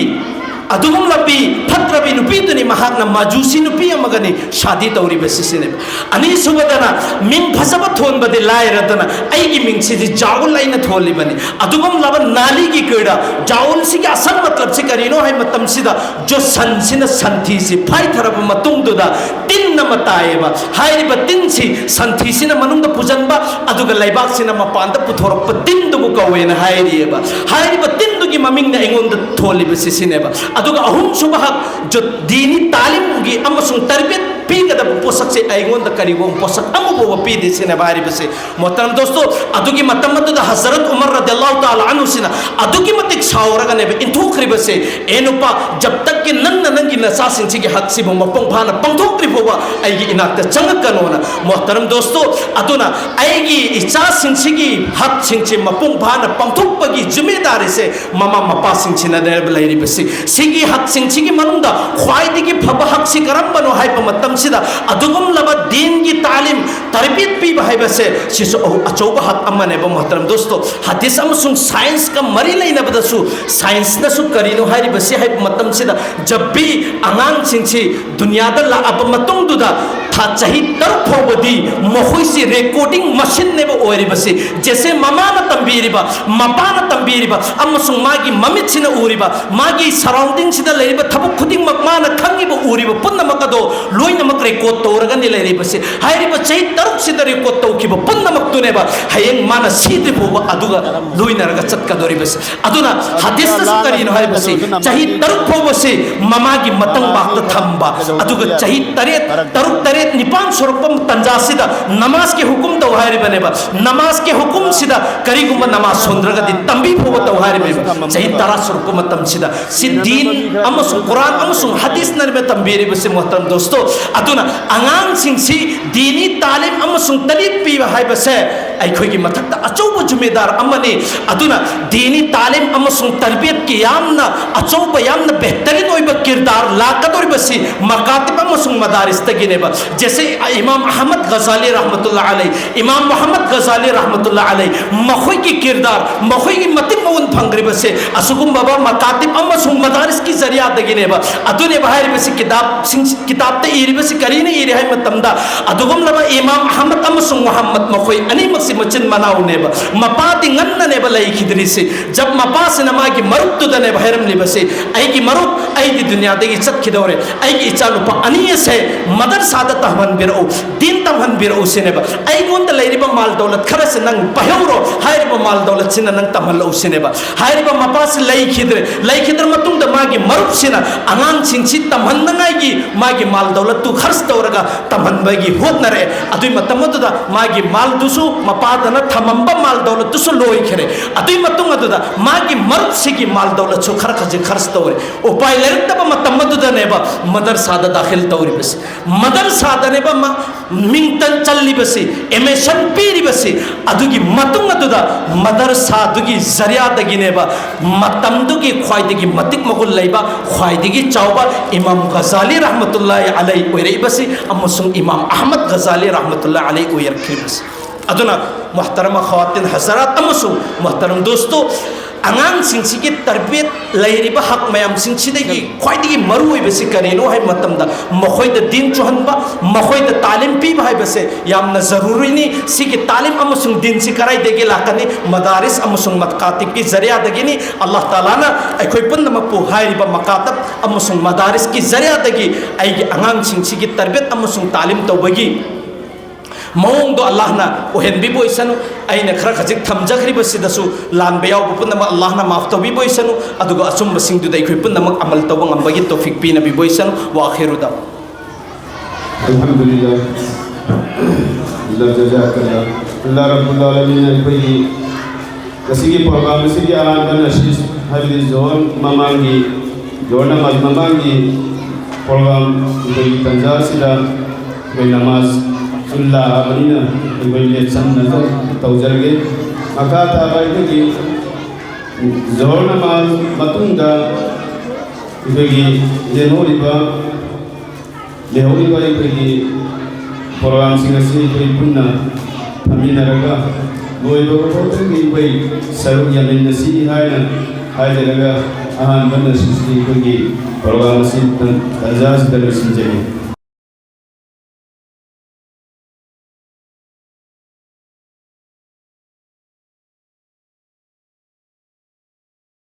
ꯑꯗꯨꯒꯨꯝꯂꯕꯤ ꯐꯠꯇ꯭ꯔꯕꯤ ꯅꯨꯄꯤꯗꯨꯅꯤ ꯃꯍꯥꯛꯅ ꯃꯥꯖꯨꯁꯤ ꯅꯨꯄꯤ ꯑꯃꯒꯅꯤ ꯁꯥꯗꯤ ꯇꯧꯔꯤꯕꯁꯤ ꯁꯤꯅꯦꯕ꯫ ꯑꯅꯤꯁꯨꯕꯗꯅ ꯃꯤꯡ ꯐꯖꯕ ꯊꯣꯟꯕꯗꯤ ꯂꯥꯏꯔꯗꯅ ꯑꯩꯒꯤ ꯃꯤꯡꯁꯤꯗꯤ ꯖꯥꯎꯜ ꯑꯩꯅ ꯊꯣꯜꯂꯤꯕꯅꯤ꯫ ꯑꯗꯨꯒꯨꯝꯂꯕ ꯅꯥꯂꯤꯒꯤ ꯀꯣꯏꯔ ꯖꯥꯎꯜꯁꯤꯒꯤ ꯑꯁꯜ ꯃꯇꯂꯕꯁꯤ ꯀꯔꯤꯅꯣ ꯍꯥꯏꯕ ꯃꯇꯝꯁꯤꯗ ꯖꯣꯁꯟꯁꯤꯅ ꯁꯟꯊꯤꯁꯤ ꯐꯥꯏꯊꯔꯕ ꯃꯇꯨꯡꯗꯨꯗ ꯇꯤꯟ ꯑꯃ ꯇꯥꯏꯌꯦꯕ꯫ ꯍꯥꯏꯔꯤꯕ ꯇꯤꯟꯁꯤ ꯁꯟꯊꯤꯁꯤꯅ ꯃꯅꯨꯡꯗ ꯄꯨꯁꯤꯟꯕ, ꯑꯗꯨꯒ ꯂꯩꯕꯥꯛꯁꯤꯅ ꯃꯄꯥꯟꯗ ꯄꯨꯊꯣꯔꯛꯄ ꯇꯤꯟꯗꯨꯕꯨ ꯀꯧꯋꯦꯅ ꯍꯥꯏꯔꯤꯑꯕ꯫ ꯍꯥꯏꯔꯤꯕ ꯇꯤꯟꯗꯨꯒꯤ ꯃꯃꯤꯡꯅ ꯑꯩꯉꯣꯟꯗ ꯊꯣꯜꯂꯤꯕꯁꯤ ꯁꯤꯅꯦꯕ꯫ ꯑꯗꯨꯒ ꯑꯍꯨꯝꯁꯨꯕ ꯍꯛ ꯖꯣ-, ꯗꯤꯅꯤ ꯇꯥꯂꯤꯝꯒꯤ ꯑꯃꯁꯨꯡ ꯇꯔꯕꯤꯌꯠ ꯄꯤꯒꯗꯕ ꯄꯣꯠꯁꯛꯁꯦ ꯑꯩꯉꯣꯟꯗ ꯀꯔꯤꯒꯨꯝꯕ ꯄꯣꯠꯁꯛ ꯑꯃꯐꯥꯎꯕ ꯄꯤꯗꯦ ꯁꯤꯅꯦꯕ ꯍꯥꯏꯔꯤꯕꯁꯦ꯫ ꯃꯣꯍꯇꯔꯝ ꯗꯣꯁꯇꯣ, ꯑꯗꯨꯒꯤ ꯃꯇꯝ ꯑꯗꯨꯗ ꯍꯖꯔꯠ ꯎꯃꯔ ꯔꯗꯤꯌꯜꯂꯥꯍꯨ ꯇꯥꯂꯥ ꯑꯟꯍꯨꯁꯤꯅ ꯑꯗꯨꯛꯀꯤ ꯃꯇꯤꯛ ꯁꯥꯎꯔꯒꯅꯦꯕ ꯏꯟꯊꯣꯛꯈ꯭ꯔꯤꯕꯁꯦ, "ꯑꯦ ꯅꯨꯄꯥ, ꯖꯕ ꯇꯛ ꯀꯤ ꯅꯪꯅ ꯅꯪꯒꯤ ꯅꯆꯥꯁꯤꯡꯁꯤꯒꯤ ꯍꯛꯁꯤꯕꯨ ꯃꯄꯨꯡ ꯐꯥꯅ ꯄꯥꯡꯊꯣꯛꯇ꯭ꯔꯤ ꯐꯥꯎꯕ ꯑꯩꯒꯤ ꯏꯅꯥꯛꯇ ꯆꯪꯉꯛꯀꯅꯣꯅ"꯫ ꯃꯣꯍꯇꯔꯝ ꯗꯣꯁꯇꯣ, ꯑꯗꯨꯅ ꯑꯩꯒꯤ ꯏꯆꯥꯁꯤꯡꯁꯤꯒꯤ ꯍꯛꯁꯤꯡꯁꯤ ꯃꯄꯨꯡ ꯐꯥꯅ ꯄꯥꯡꯊꯣꯛꯄꯒꯤ ꯖꯤꯝꯃꯦꯗꯥꯔꯤꯁꯦ ꯃꯃꯥ ꯃꯄꯥꯁꯤꯡꯁꯤꯅ ꯂꯩꯔꯤꯕꯁꯤ꯫ ꯁꯤꯒꯤ ꯍꯛꯁꯤꯡꯁꯤꯒꯤ ꯃꯅꯨꯡꯗ ꯈ꯭ꯋꯥꯏꯗꯒꯤ ꯐꯕ ꯍꯛꯁꯤ ꯀꯔꯝꯕꯅꯣ ꯍꯥꯏꯕ ꯃꯇꯝꯁꯤꯗ ꯑꯗꯨꯒꯨꯝꯂꯕ ꯗꯤꯟꯒꯤ ꯇꯥꯂꯤꯝ, ꯇꯔꯕꯤꯌꯠ ꯄꯤꯕ ꯍꯥꯏꯕꯁꯦ ꯁꯤꯁꯨ ꯑꯍꯨ-, ꯑꯆꯧꯕ ꯍꯛ ꯑꯃꯅꯦꯕ, ꯃꯣꯍꯇꯔꯝ ꯗꯣꯁꯇꯣ꯫ ꯍꯗꯤꯁ ꯑꯃꯁꯨꯡ ꯁꯥꯏꯟꯁꯀ ꯃꯔꯤ ꯂꯩꯅꯕꯗꯁꯨ ꯁꯥꯏꯟꯁꯅꯁꯨ ꯀꯔꯤꯅꯣ ꯍꯥꯏꯔꯤꯕꯁꯤ ꯍꯥꯏꯕ ꯃꯇꯝꯁꯤꯗ ꯖꯕ ꯚꯤ ꯑꯉꯥꯡꯁꯤꯡꯁꯤ ꯗꯨꯅꯤꯌꯥꯗ ꯂꯥꯛꯑꯕ ꯃꯇꯨꯡꯗꯨꯗ ꯊꯥ ꯆꯍꯤ ꯇꯔꯨꯛ ꯐꯥꯎꯕꯗꯤ ꯃꯈꯣꯏꯁꯤ ꯔꯦꯀꯣꯔꯗꯤꯡ ꯃꯁꯤꯟꯅꯦꯕ ꯑꯣꯏꯔꯤꯕꯁꯤ꯫ ꯖꯦꯁꯦ ꯃꯃꯥꯅ ꯇꯝꯕꯤꯔꯤꯕ, ꯃꯄꯥꯅ ꯇꯝꯕꯤꯔꯤꯕ ꯑꯃꯁꯨꯡ ꯃꯥꯒꯤ ꯃꯃꯤꯠꯁꯤꯅ ꯎꯔꯤꯕ, ꯃꯥꯒꯤ ꯁꯔꯥꯎꯟꯗꯤꯡꯁꯤꯗ ꯂꯩꯔꯤꯕ ꯊꯕꯛ ꯈꯨꯗꯤꯡꯃꯛ ꯃꯥꯅ ꯈꯪꯉꯤꯕ, ꯎꯔꯤꯕ ꯄꯨꯝꯅꯃꯛ ꯑꯗꯣ ꯂꯣꯏꯅꯃꯛ ꯔꯦꯀꯣꯔꯗ ꯇꯧꯔꯒꯅꯤ ꯂꯩꯔꯤꯕꯁꯤ꯫ ꯍꯥꯏꯔꯤꯕ ꯆꯍꯤ ꯇꯔꯨꯛꯁꯤꯗ ꯔꯦꯀꯣꯔꯗ ꯇꯧꯈꯤꯕ ꯄꯨꯝꯅꯃꯛꯇꯨꯅꯦꯕ ꯍꯌꯦꯡ ꯃꯥꯅ ꯁꯤꯗ꯭ꯔꯤ ꯐꯥꯎꯕ ꯑꯗꯨꯒ ꯂꯣꯏꯅꯔꯒ ꯆꯠꯀꯗꯧꯔꯤꯕꯁꯤ꯫ ꯑꯗꯨꯅ ꯍꯗꯤꯁꯇꯁꯨ ꯀꯔꯤꯅꯣ ꯍꯥꯏꯕꯁꯤ, ꯆꯍꯤ ꯇꯔꯨꯛ ꯐꯥꯎꯕꯁꯤ ꯃꯃꯥꯒꯤ ꯃꯇꯝ ꯉꯥꯛꯇ ꯊꯝꯕ, ꯑꯗꯨꯒ ꯆꯍꯤ ꯇꯔꯦꯠ, ꯇꯔꯨꯛ, ꯇꯔꯦꯠ, ꯅꯤꯄꯥꯟ ꯁꯨꯔꯛꯄ ꯇꯟꯖꯥꯁꯤꯗ ꯅꯃꯥꯖꯀꯤ ꯍꯨꯀꯨꯝ ꯇꯧ ꯍꯥꯏꯔꯤꯕꯅꯦꯕ꯫ ꯅꯃꯥꯖꯀꯤ ꯍꯨꯀꯨꯝꯁꯤꯗ ꯀꯔꯤꯒꯨꯝꯕ ꯅꯃꯥꯖ ꯁꯣꯟꯗ꯭ꯔꯒꯗꯤ ꯇꯝꯕꯤ ꯐꯥꯎꯕ ꯇꯧ ꯍꯥꯏꯔꯤꯕꯅꯦꯕ꯫ ꯆꯍꯤ ꯇꯔꯥ ꯁꯨꯔꯛꯄ ꯃꯇꯝꯁꯤꯗ ꯁꯤ ꯗꯤꯟ ꯑꯃꯁꯨꯡ ꯀꯨꯔꯥꯟ ꯑꯃꯁꯨꯡ ꯍꯗꯤꯁꯅ ꯇꯝꯕꯤꯔꯤꯕꯁꯤ, ꯃꯣꯍꯇꯔꯝ ꯗꯣꯁꯇꯣ꯫ ꯑꯗꯨꯅ ꯑꯉꯥꯡꯁꯤꯡꯁꯤ ꯗꯤꯅꯤ ꯇꯥꯂꯤꯝ ꯑꯃꯁꯨꯡ ꯇꯔꯕꯤꯌꯠ ꯄꯤꯕ ꯍꯥꯏꯕꯁꯦ ꯑꯩꯈꯣꯏꯒꯤ ꯃꯊꯛꯇ ꯑꯆꯧꯕ ꯖꯨꯃꯦꯗꯥꯔ ꯑꯃꯅꯤ꯫ ꯑꯗꯨꯅ ꯗꯤꯅꯤ ꯇꯥꯂꯤꯝ ꯑꯃꯁꯨꯡ ꯇꯔꯕꯤꯌꯠꯀꯤ ꯌꯥꯝꯅ ꯑꯆꯧꯕ, ꯌꯥꯝꯅ ꯕꯦꯍꯇꯔꯤꯟ ꯑꯣꯏꯕ ꯀꯤꯔꯗꯥꯔ ꯂꯥꯛꯀꯗꯧꯔꯤꯕꯁꯤ ꯃꯀꯥꯇꯤꯕ ꯑꯃꯁꯨꯡ ꯃꯗꯥꯔꯤꯁꯇꯒꯤꯅꯦꯕ꯫ ꯖꯦꯁꯦ ꯏꯃꯥꯝ ꯑꯍꯃꯗ ꯒꯖꯥꯂꯤ ꯔꯍꯃꯇꯨꯜꯂꯥ ꯑꯂꯩ, ꯏꯃꯥꯝ ꯃꯨꯍꯝꯃꯗ ꯒꯖꯥꯂꯤ ꯔꯍꯃꯇꯨꯜꯂꯥ ꯑꯂꯩ, ꯃꯈꯣꯏꯒꯤ ꯀꯤꯔꯗꯥꯔ, ꯃꯈꯣꯏꯒꯤ ꯃꯇꯤꯛ ꯃꯒꯨꯟ ꯐꯪꯈ꯭ꯔꯤꯕꯁꯦ ꯑꯁꯤꯒꯨꯝꯂꯕ ꯃꯀꯥꯇꯤꯕ ꯑꯃꯁꯨꯡ ꯃꯗꯥꯔꯤꯁꯀꯤ ꯖꯔꯤꯌꯥꯗꯒꯤꯅꯦꯕ꯫ ꯑꯗꯨꯅꯦꯕ ꯍꯥꯏꯔꯤꯕꯁꯤ ꯀꯤꯇꯥꯕꯁꯤꯡ, ꯀꯤꯇꯥꯕꯇ ꯏꯔꯤꯕꯁꯤ ꯀꯔꯤꯅ ꯏꯔꯤ ꯍꯥꯏꯕ ꯃꯇꯝꯗ, ꯑꯗꯨꯒꯨꯝꯂꯕ ꯏꯃꯥꯝ ꯑꯍꯃꯗ ꯑꯃꯁꯨꯡ ꯃꯨꯍꯝꯃꯗ, ꯃꯈꯣꯏ ꯑꯅꯤꯃꯛꯁꯤ ꯃꯆꯤꯟ ꯃꯅꯥꯎꯅꯦꯕ꯫ ꯃꯄꯥꯗꯤ ꯉꯟꯅꯅꯦꯕ ꯂꯩꯈꯤꯗ꯭ꯔꯤꯁꯤ꯫ ꯖꯕ ꯃꯄꯥꯁꯤꯅ ꯃꯥꯒꯤ ꯃꯔꯨꯞꯇꯨꯗꯅꯦꯕ ꯍꯥꯏꯔꯝꯂꯤꯕꯁꯤ, "ꯑꯩꯒꯤ ꯃꯔꯨꯞ, ꯑꯩꯗꯤ ꯗꯨꯅꯤꯌꯥꯗꯒꯤ ꯆꯠꯈꯤꯗꯧꯔꯦ, ꯑꯩꯒꯤ ꯏꯆꯥꯅꯨꯄꯥ ꯑꯅꯤ ꯑꯁꯦ ꯃꯗꯔꯁꯥꯗ ꯇꯝꯍꯟꯕꯤꯔꯛꯎ, ꯗꯤꯟ ꯇꯝꯍꯟꯕꯤꯔꯛꯎ" ꯁꯤꯅꯦꯕ꯫ "ꯑꯩꯉꯣꯟꯗ ꯂꯩꯔꯤꯕ ꯃꯥꯜ ꯗꯧꯂꯠ ꯈꯔꯁꯦ ꯅꯪ ꯄꯥꯏꯍꯧꯔꯣ, ꯍꯥꯏꯔꯤꯕ ꯃꯥꯜ ꯗꯧꯂꯠꯁꯤꯅ ꯅꯪ ꯇꯝꯍꯜꯂꯛꯎ" ꯁꯤꯅꯦꯕ꯫ ꯍꯥꯏꯔꯤꯕ ꯃꯄꯥꯁꯤ ꯂꯩꯈꯤꯗ꯭ꯔꯦ꯫ ꯂꯩꯈꯤꯗ꯭ꯔ ꯃꯇꯨꯡꯗ ꯃꯥꯒꯤ ꯃꯔꯨꯞꯁꯤꯅ ꯑꯉꯥꯡꯁꯤꯡꯁꯤ ꯇꯝꯍꯟꯅꯉꯥꯏꯒꯤ ꯃꯥꯒꯤ ꯃꯥꯜ ꯗꯧꯂꯠꯇꯨ ꯈꯔꯆ ꯇꯧꯔꯒ ꯇꯝꯍꯟꯕꯒꯤ ꯍꯣꯠꯅꯔꯛꯑꯦ꯫ ꯑꯗꯨꯏ ꯃꯇꯝ ꯑꯗꯨꯗ ꯃꯥꯒꯤ ꯃꯥꯜꯗꯨꯁꯨ, ꯃꯄꯥꯗꯅ ꯊꯝꯃꯝꯕ ꯃꯥꯜ ꯗꯧꯂꯠꯇꯨꯁꯨ ꯂꯣꯏꯈ꯭ꯔꯦ꯫ ꯑꯗꯨꯏ ꯃꯇꯨꯡ ꯑꯗꯨꯗ ꯃꯥꯒꯤ ꯃꯔꯨꯞꯁꯤꯒꯤ ꯃꯥꯜ ꯗꯧꯂꯠꯁꯨ ꯈꯔ ꯈꯖꯤꯛ ꯈꯔꯆ ꯇꯧꯔꯦ꯫ ꯎꯄꯥꯏ ꯂꯩꯔꯛꯇꯕ ꯃꯇꯝ ꯑꯗꯨꯗꯅꯦꯕ ꯃꯗꯔꯁꯥꯗ ꯗꯥꯈꯤꯜ ꯇꯧꯔꯤꯕꯁꯤ, ꯃꯗꯔꯁꯥꯗꯅꯦꯕ ꯃ-, ꯃꯤꯡꯇꯟ ꯆꯜꯂꯤꯕꯁꯤ, ꯑꯦꯃꯦꯁꯟ ꯄꯤꯔꯤꯕꯁꯤ꯫ ꯑꯗꯨꯒꯤ ꯃꯇꯨꯡ ꯑꯗꯨꯗ ꯃꯗꯔꯁꯥꯗꯨꯒꯤ ꯖꯔꯤꯌꯥꯗꯒꯤꯅꯦꯕ ꯃꯇꯝꯗꯨꯒꯤ ꯈ꯭ꯋꯥꯏꯗꯒꯤ ꯃꯇꯤꯛ ꯃꯒꯨꯟ ꯂꯩꯕ, ꯈ꯭ꯋꯥꯏꯗꯒꯤ ꯆꯥꯎꯕ ꯏꯃꯥꯝ ꯒꯖꯥꯂꯤ ꯔꯍꯃꯇꯨꯜꯂꯥꯍꯤ ꯑꯂꯩ ꯑꯣꯏꯔꯛꯏꯕꯁꯤ ꯑꯃꯁꯨꯡ ꯏꯃꯥꯝ ꯑꯍꯃꯗ ꯒꯖꯥꯂꯤ ꯔꯍꯃꯇꯨꯜꯂꯥꯍꯤ ꯑꯂꯩ ꯑꯣꯏꯔꯛꯈꯤꯕꯁꯤ꯫ ꯑꯗꯨꯅ ꯃꯨꯍꯇꯔꯃ ꯈꯋꯥꯇꯤꯟ ꯍꯖꯔꯥꯠ ꯑꯃꯁꯨꯡ ꯃꯨꯍꯇꯔꯝ ꯗꯣꯁꯇꯣ, ꯑꯉꯥꯡꯁꯤꯡꯁꯤꯒꯤ ꯇꯔꯕꯤꯌꯠ ꯂꯩꯔꯤꯕ ꯍꯛ ꯃꯌꯥꯝꯁꯤꯡꯁꯤꯗꯒꯤ ꯈ꯭ꯋꯥꯏꯗꯒꯤ ꯃꯔꯨ ꯑꯣꯏꯕꯁꯤ ꯀꯔꯤꯅꯣ ꯍꯥꯏꯕ ꯃꯇꯝꯗ, ꯃꯈꯣꯏꯗ ꯗꯤꯟ ꯆꯨꯍꯟꯕ, ꯃꯈꯣꯏꯗ ꯇꯥꯂꯤꯝ ꯄꯤꯕ ꯍꯥꯏꯕꯁꯦ ꯌꯥꯝꯅ ꯖꯔꯨꯔꯤꯅꯤ꯫ ꯁꯤꯒꯤ ꯇꯥꯂꯤꯝ ꯑꯃꯁꯨꯡ ꯗꯤꯟꯁꯤ ꯀꯗꯥꯏꯗꯒꯤ ꯂꯥꯛꯀꯅꯤ? ꯃꯗꯥꯔꯤꯁ ꯑꯃꯁꯨꯡ ꯃꯀꯥꯇꯤꯕꯀꯤ ꯖꯔꯤꯌꯥꯗꯒꯤꯅꯤ꯫ ꯑꯜꯂꯥꯍ ꯇꯥꯂꯥꯅ ꯑꯩꯈꯣꯏ ꯄꯨꯝꯅꯃꯛꯄꯨ ꯍꯥꯏꯔꯤꯕ ꯃꯀꯥꯇꯕ ꯑꯃꯁꯨꯡ ꯃꯗꯥꯔꯤꯁꯀꯤ ꯖꯔꯤꯌꯥꯗꯒꯤ ꯑꯩꯒꯤ ꯑꯉꯥꯡꯁꯤꯡꯁꯤꯒꯤ ꯇꯔꯕꯤꯌꯠ ꯑꯃꯁꯨꯡ ꯇꯥꯂꯤꯝ ꯇꯧꯕꯒꯤ ꯃꯑꯣꯡꯗꯣ ꯑꯜꯂꯥꯍꯅ ꯑꯣꯏꯍꯟꯕꯤꯕ ꯑꯣꯏꯁꯅꯨ꯫ ꯑꯩꯅ ꯈꯔ ꯈꯖꯤꯛ ꯊꯝꯖꯈ꯭ꯔꯤꯕꯁꯤꯗꯁꯨ ꯂꯥꯟꯕ ꯌꯥꯎꯕ ꯄꯨꯝꯅꯃꯛ ꯑꯜꯂꯥꯍꯅ ꯃꯥꯐ ꯇꯧꯕꯤꯕ ꯑꯣꯏꯁꯅꯨ, ꯑꯗꯨꯒ ꯑꯆꯨꯝꯕꯁꯤꯡꯗꯨꯗ ꯑꯩꯈꯣꯏ ꯄꯨꯝꯅꯃꯛ ꯑꯃꯜ ꯇꯧꯕ ꯉꯝꯕꯒꯤ ꯇꯧꯐꯤꯛ ꯄꯤꯅꯕꯤꯕ ꯑꯣꯏꯁꯅꯨ꯫ ꯋꯥ ꯑꯈꯤꯔꯨ ꯗꯥ ꯑꯜꯍꯝꯗꯨꯂꯤꯜꯂꯥꯍ꯫ ꯑꯜꯂꯥꯍ ꯖꯖꯥꯀꯜꯂꯥꯍ꯫ ꯑꯜꯂꯥꯍ ꯔꯕꯨꯜ ꯑꯥꯂꯃꯤꯟ ꯑꯩꯈꯣꯏꯒꯤ ꯉꯁꯤꯒꯤ ꯄ꯭ꯔꯣꯒ꯭ꯔꯥꯝ ꯑꯁꯤꯒꯤ ꯑꯍꯥꯟꯕ ꯅꯁꯤꯁ ꯍꯥꯏꯕꯗꯤ ꯖꯣꯍꯣꯔ ꯃꯃꯥꯡꯒꯤ, ꯖꯣꯍꯣꯔ ꯅꯃꯥꯖ ꯃꯃꯥꯡꯒꯤ ꯄ꯭ꯔꯣꯒ꯭ꯔꯥꯝ ꯑꯗꯨꯒꯤ ꯇꯟꯖꯥ ꯑꯁꯤꯗ ꯑꯩꯈꯣꯏ ꯅꯃꯥꯖ ꯂꯥꯛꯑꯕꯅꯤꯅ ꯑꯩꯈꯣꯏ ꯂꯦꯞꯁꯟꯅꯕ ꯇꯧꯖꯔꯒꯦ꯫ ꯃꯈꯥ ꯇꯥꯕ ꯑꯩꯈꯣꯏꯒꯤ ꯖꯣꯍꯔ ꯅꯃꯥꯖ ꯃꯇꯨꯡꯗ ꯑꯩꯈꯣꯏꯒꯤ ꯂꯦꯝꯍꯧꯔꯤꯕ ꯂꯩꯍꯧꯔꯤꯕ ꯑꯩꯈꯣꯏꯒꯤ ꯄ꯭ꯔꯣꯒ꯭ꯔꯥꯝꯁꯤꯡ ꯑꯁꯤ ꯑꯩꯈꯣꯏ ꯄꯨꯟꯅ ꯐꯝꯃꯤꯟꯅꯔꯒ ꯂꯣꯏꯕ ꯐꯥꯎꯕꯒꯤ ꯑꯩꯈꯣꯏ ꯁꯔꯨꯛ ꯌꯥꯃꯤꯟꯅꯁꯤ ꯍꯥꯏꯅ ꯍꯥꯏꯖꯔꯒ ꯑꯍꯥꯟꯕ ꯅꯁꯤꯁꯤ ꯑꯩꯈꯣꯏꯒꯤ ꯄ꯭ꯔꯣꯒ꯭ꯔꯥꯝ ꯑꯁꯤ ꯇꯟ-, ꯇꯟꯖꯥꯁꯤꯗ ꯂꯣꯏꯁꯤꯟꯖꯒꯦ꯫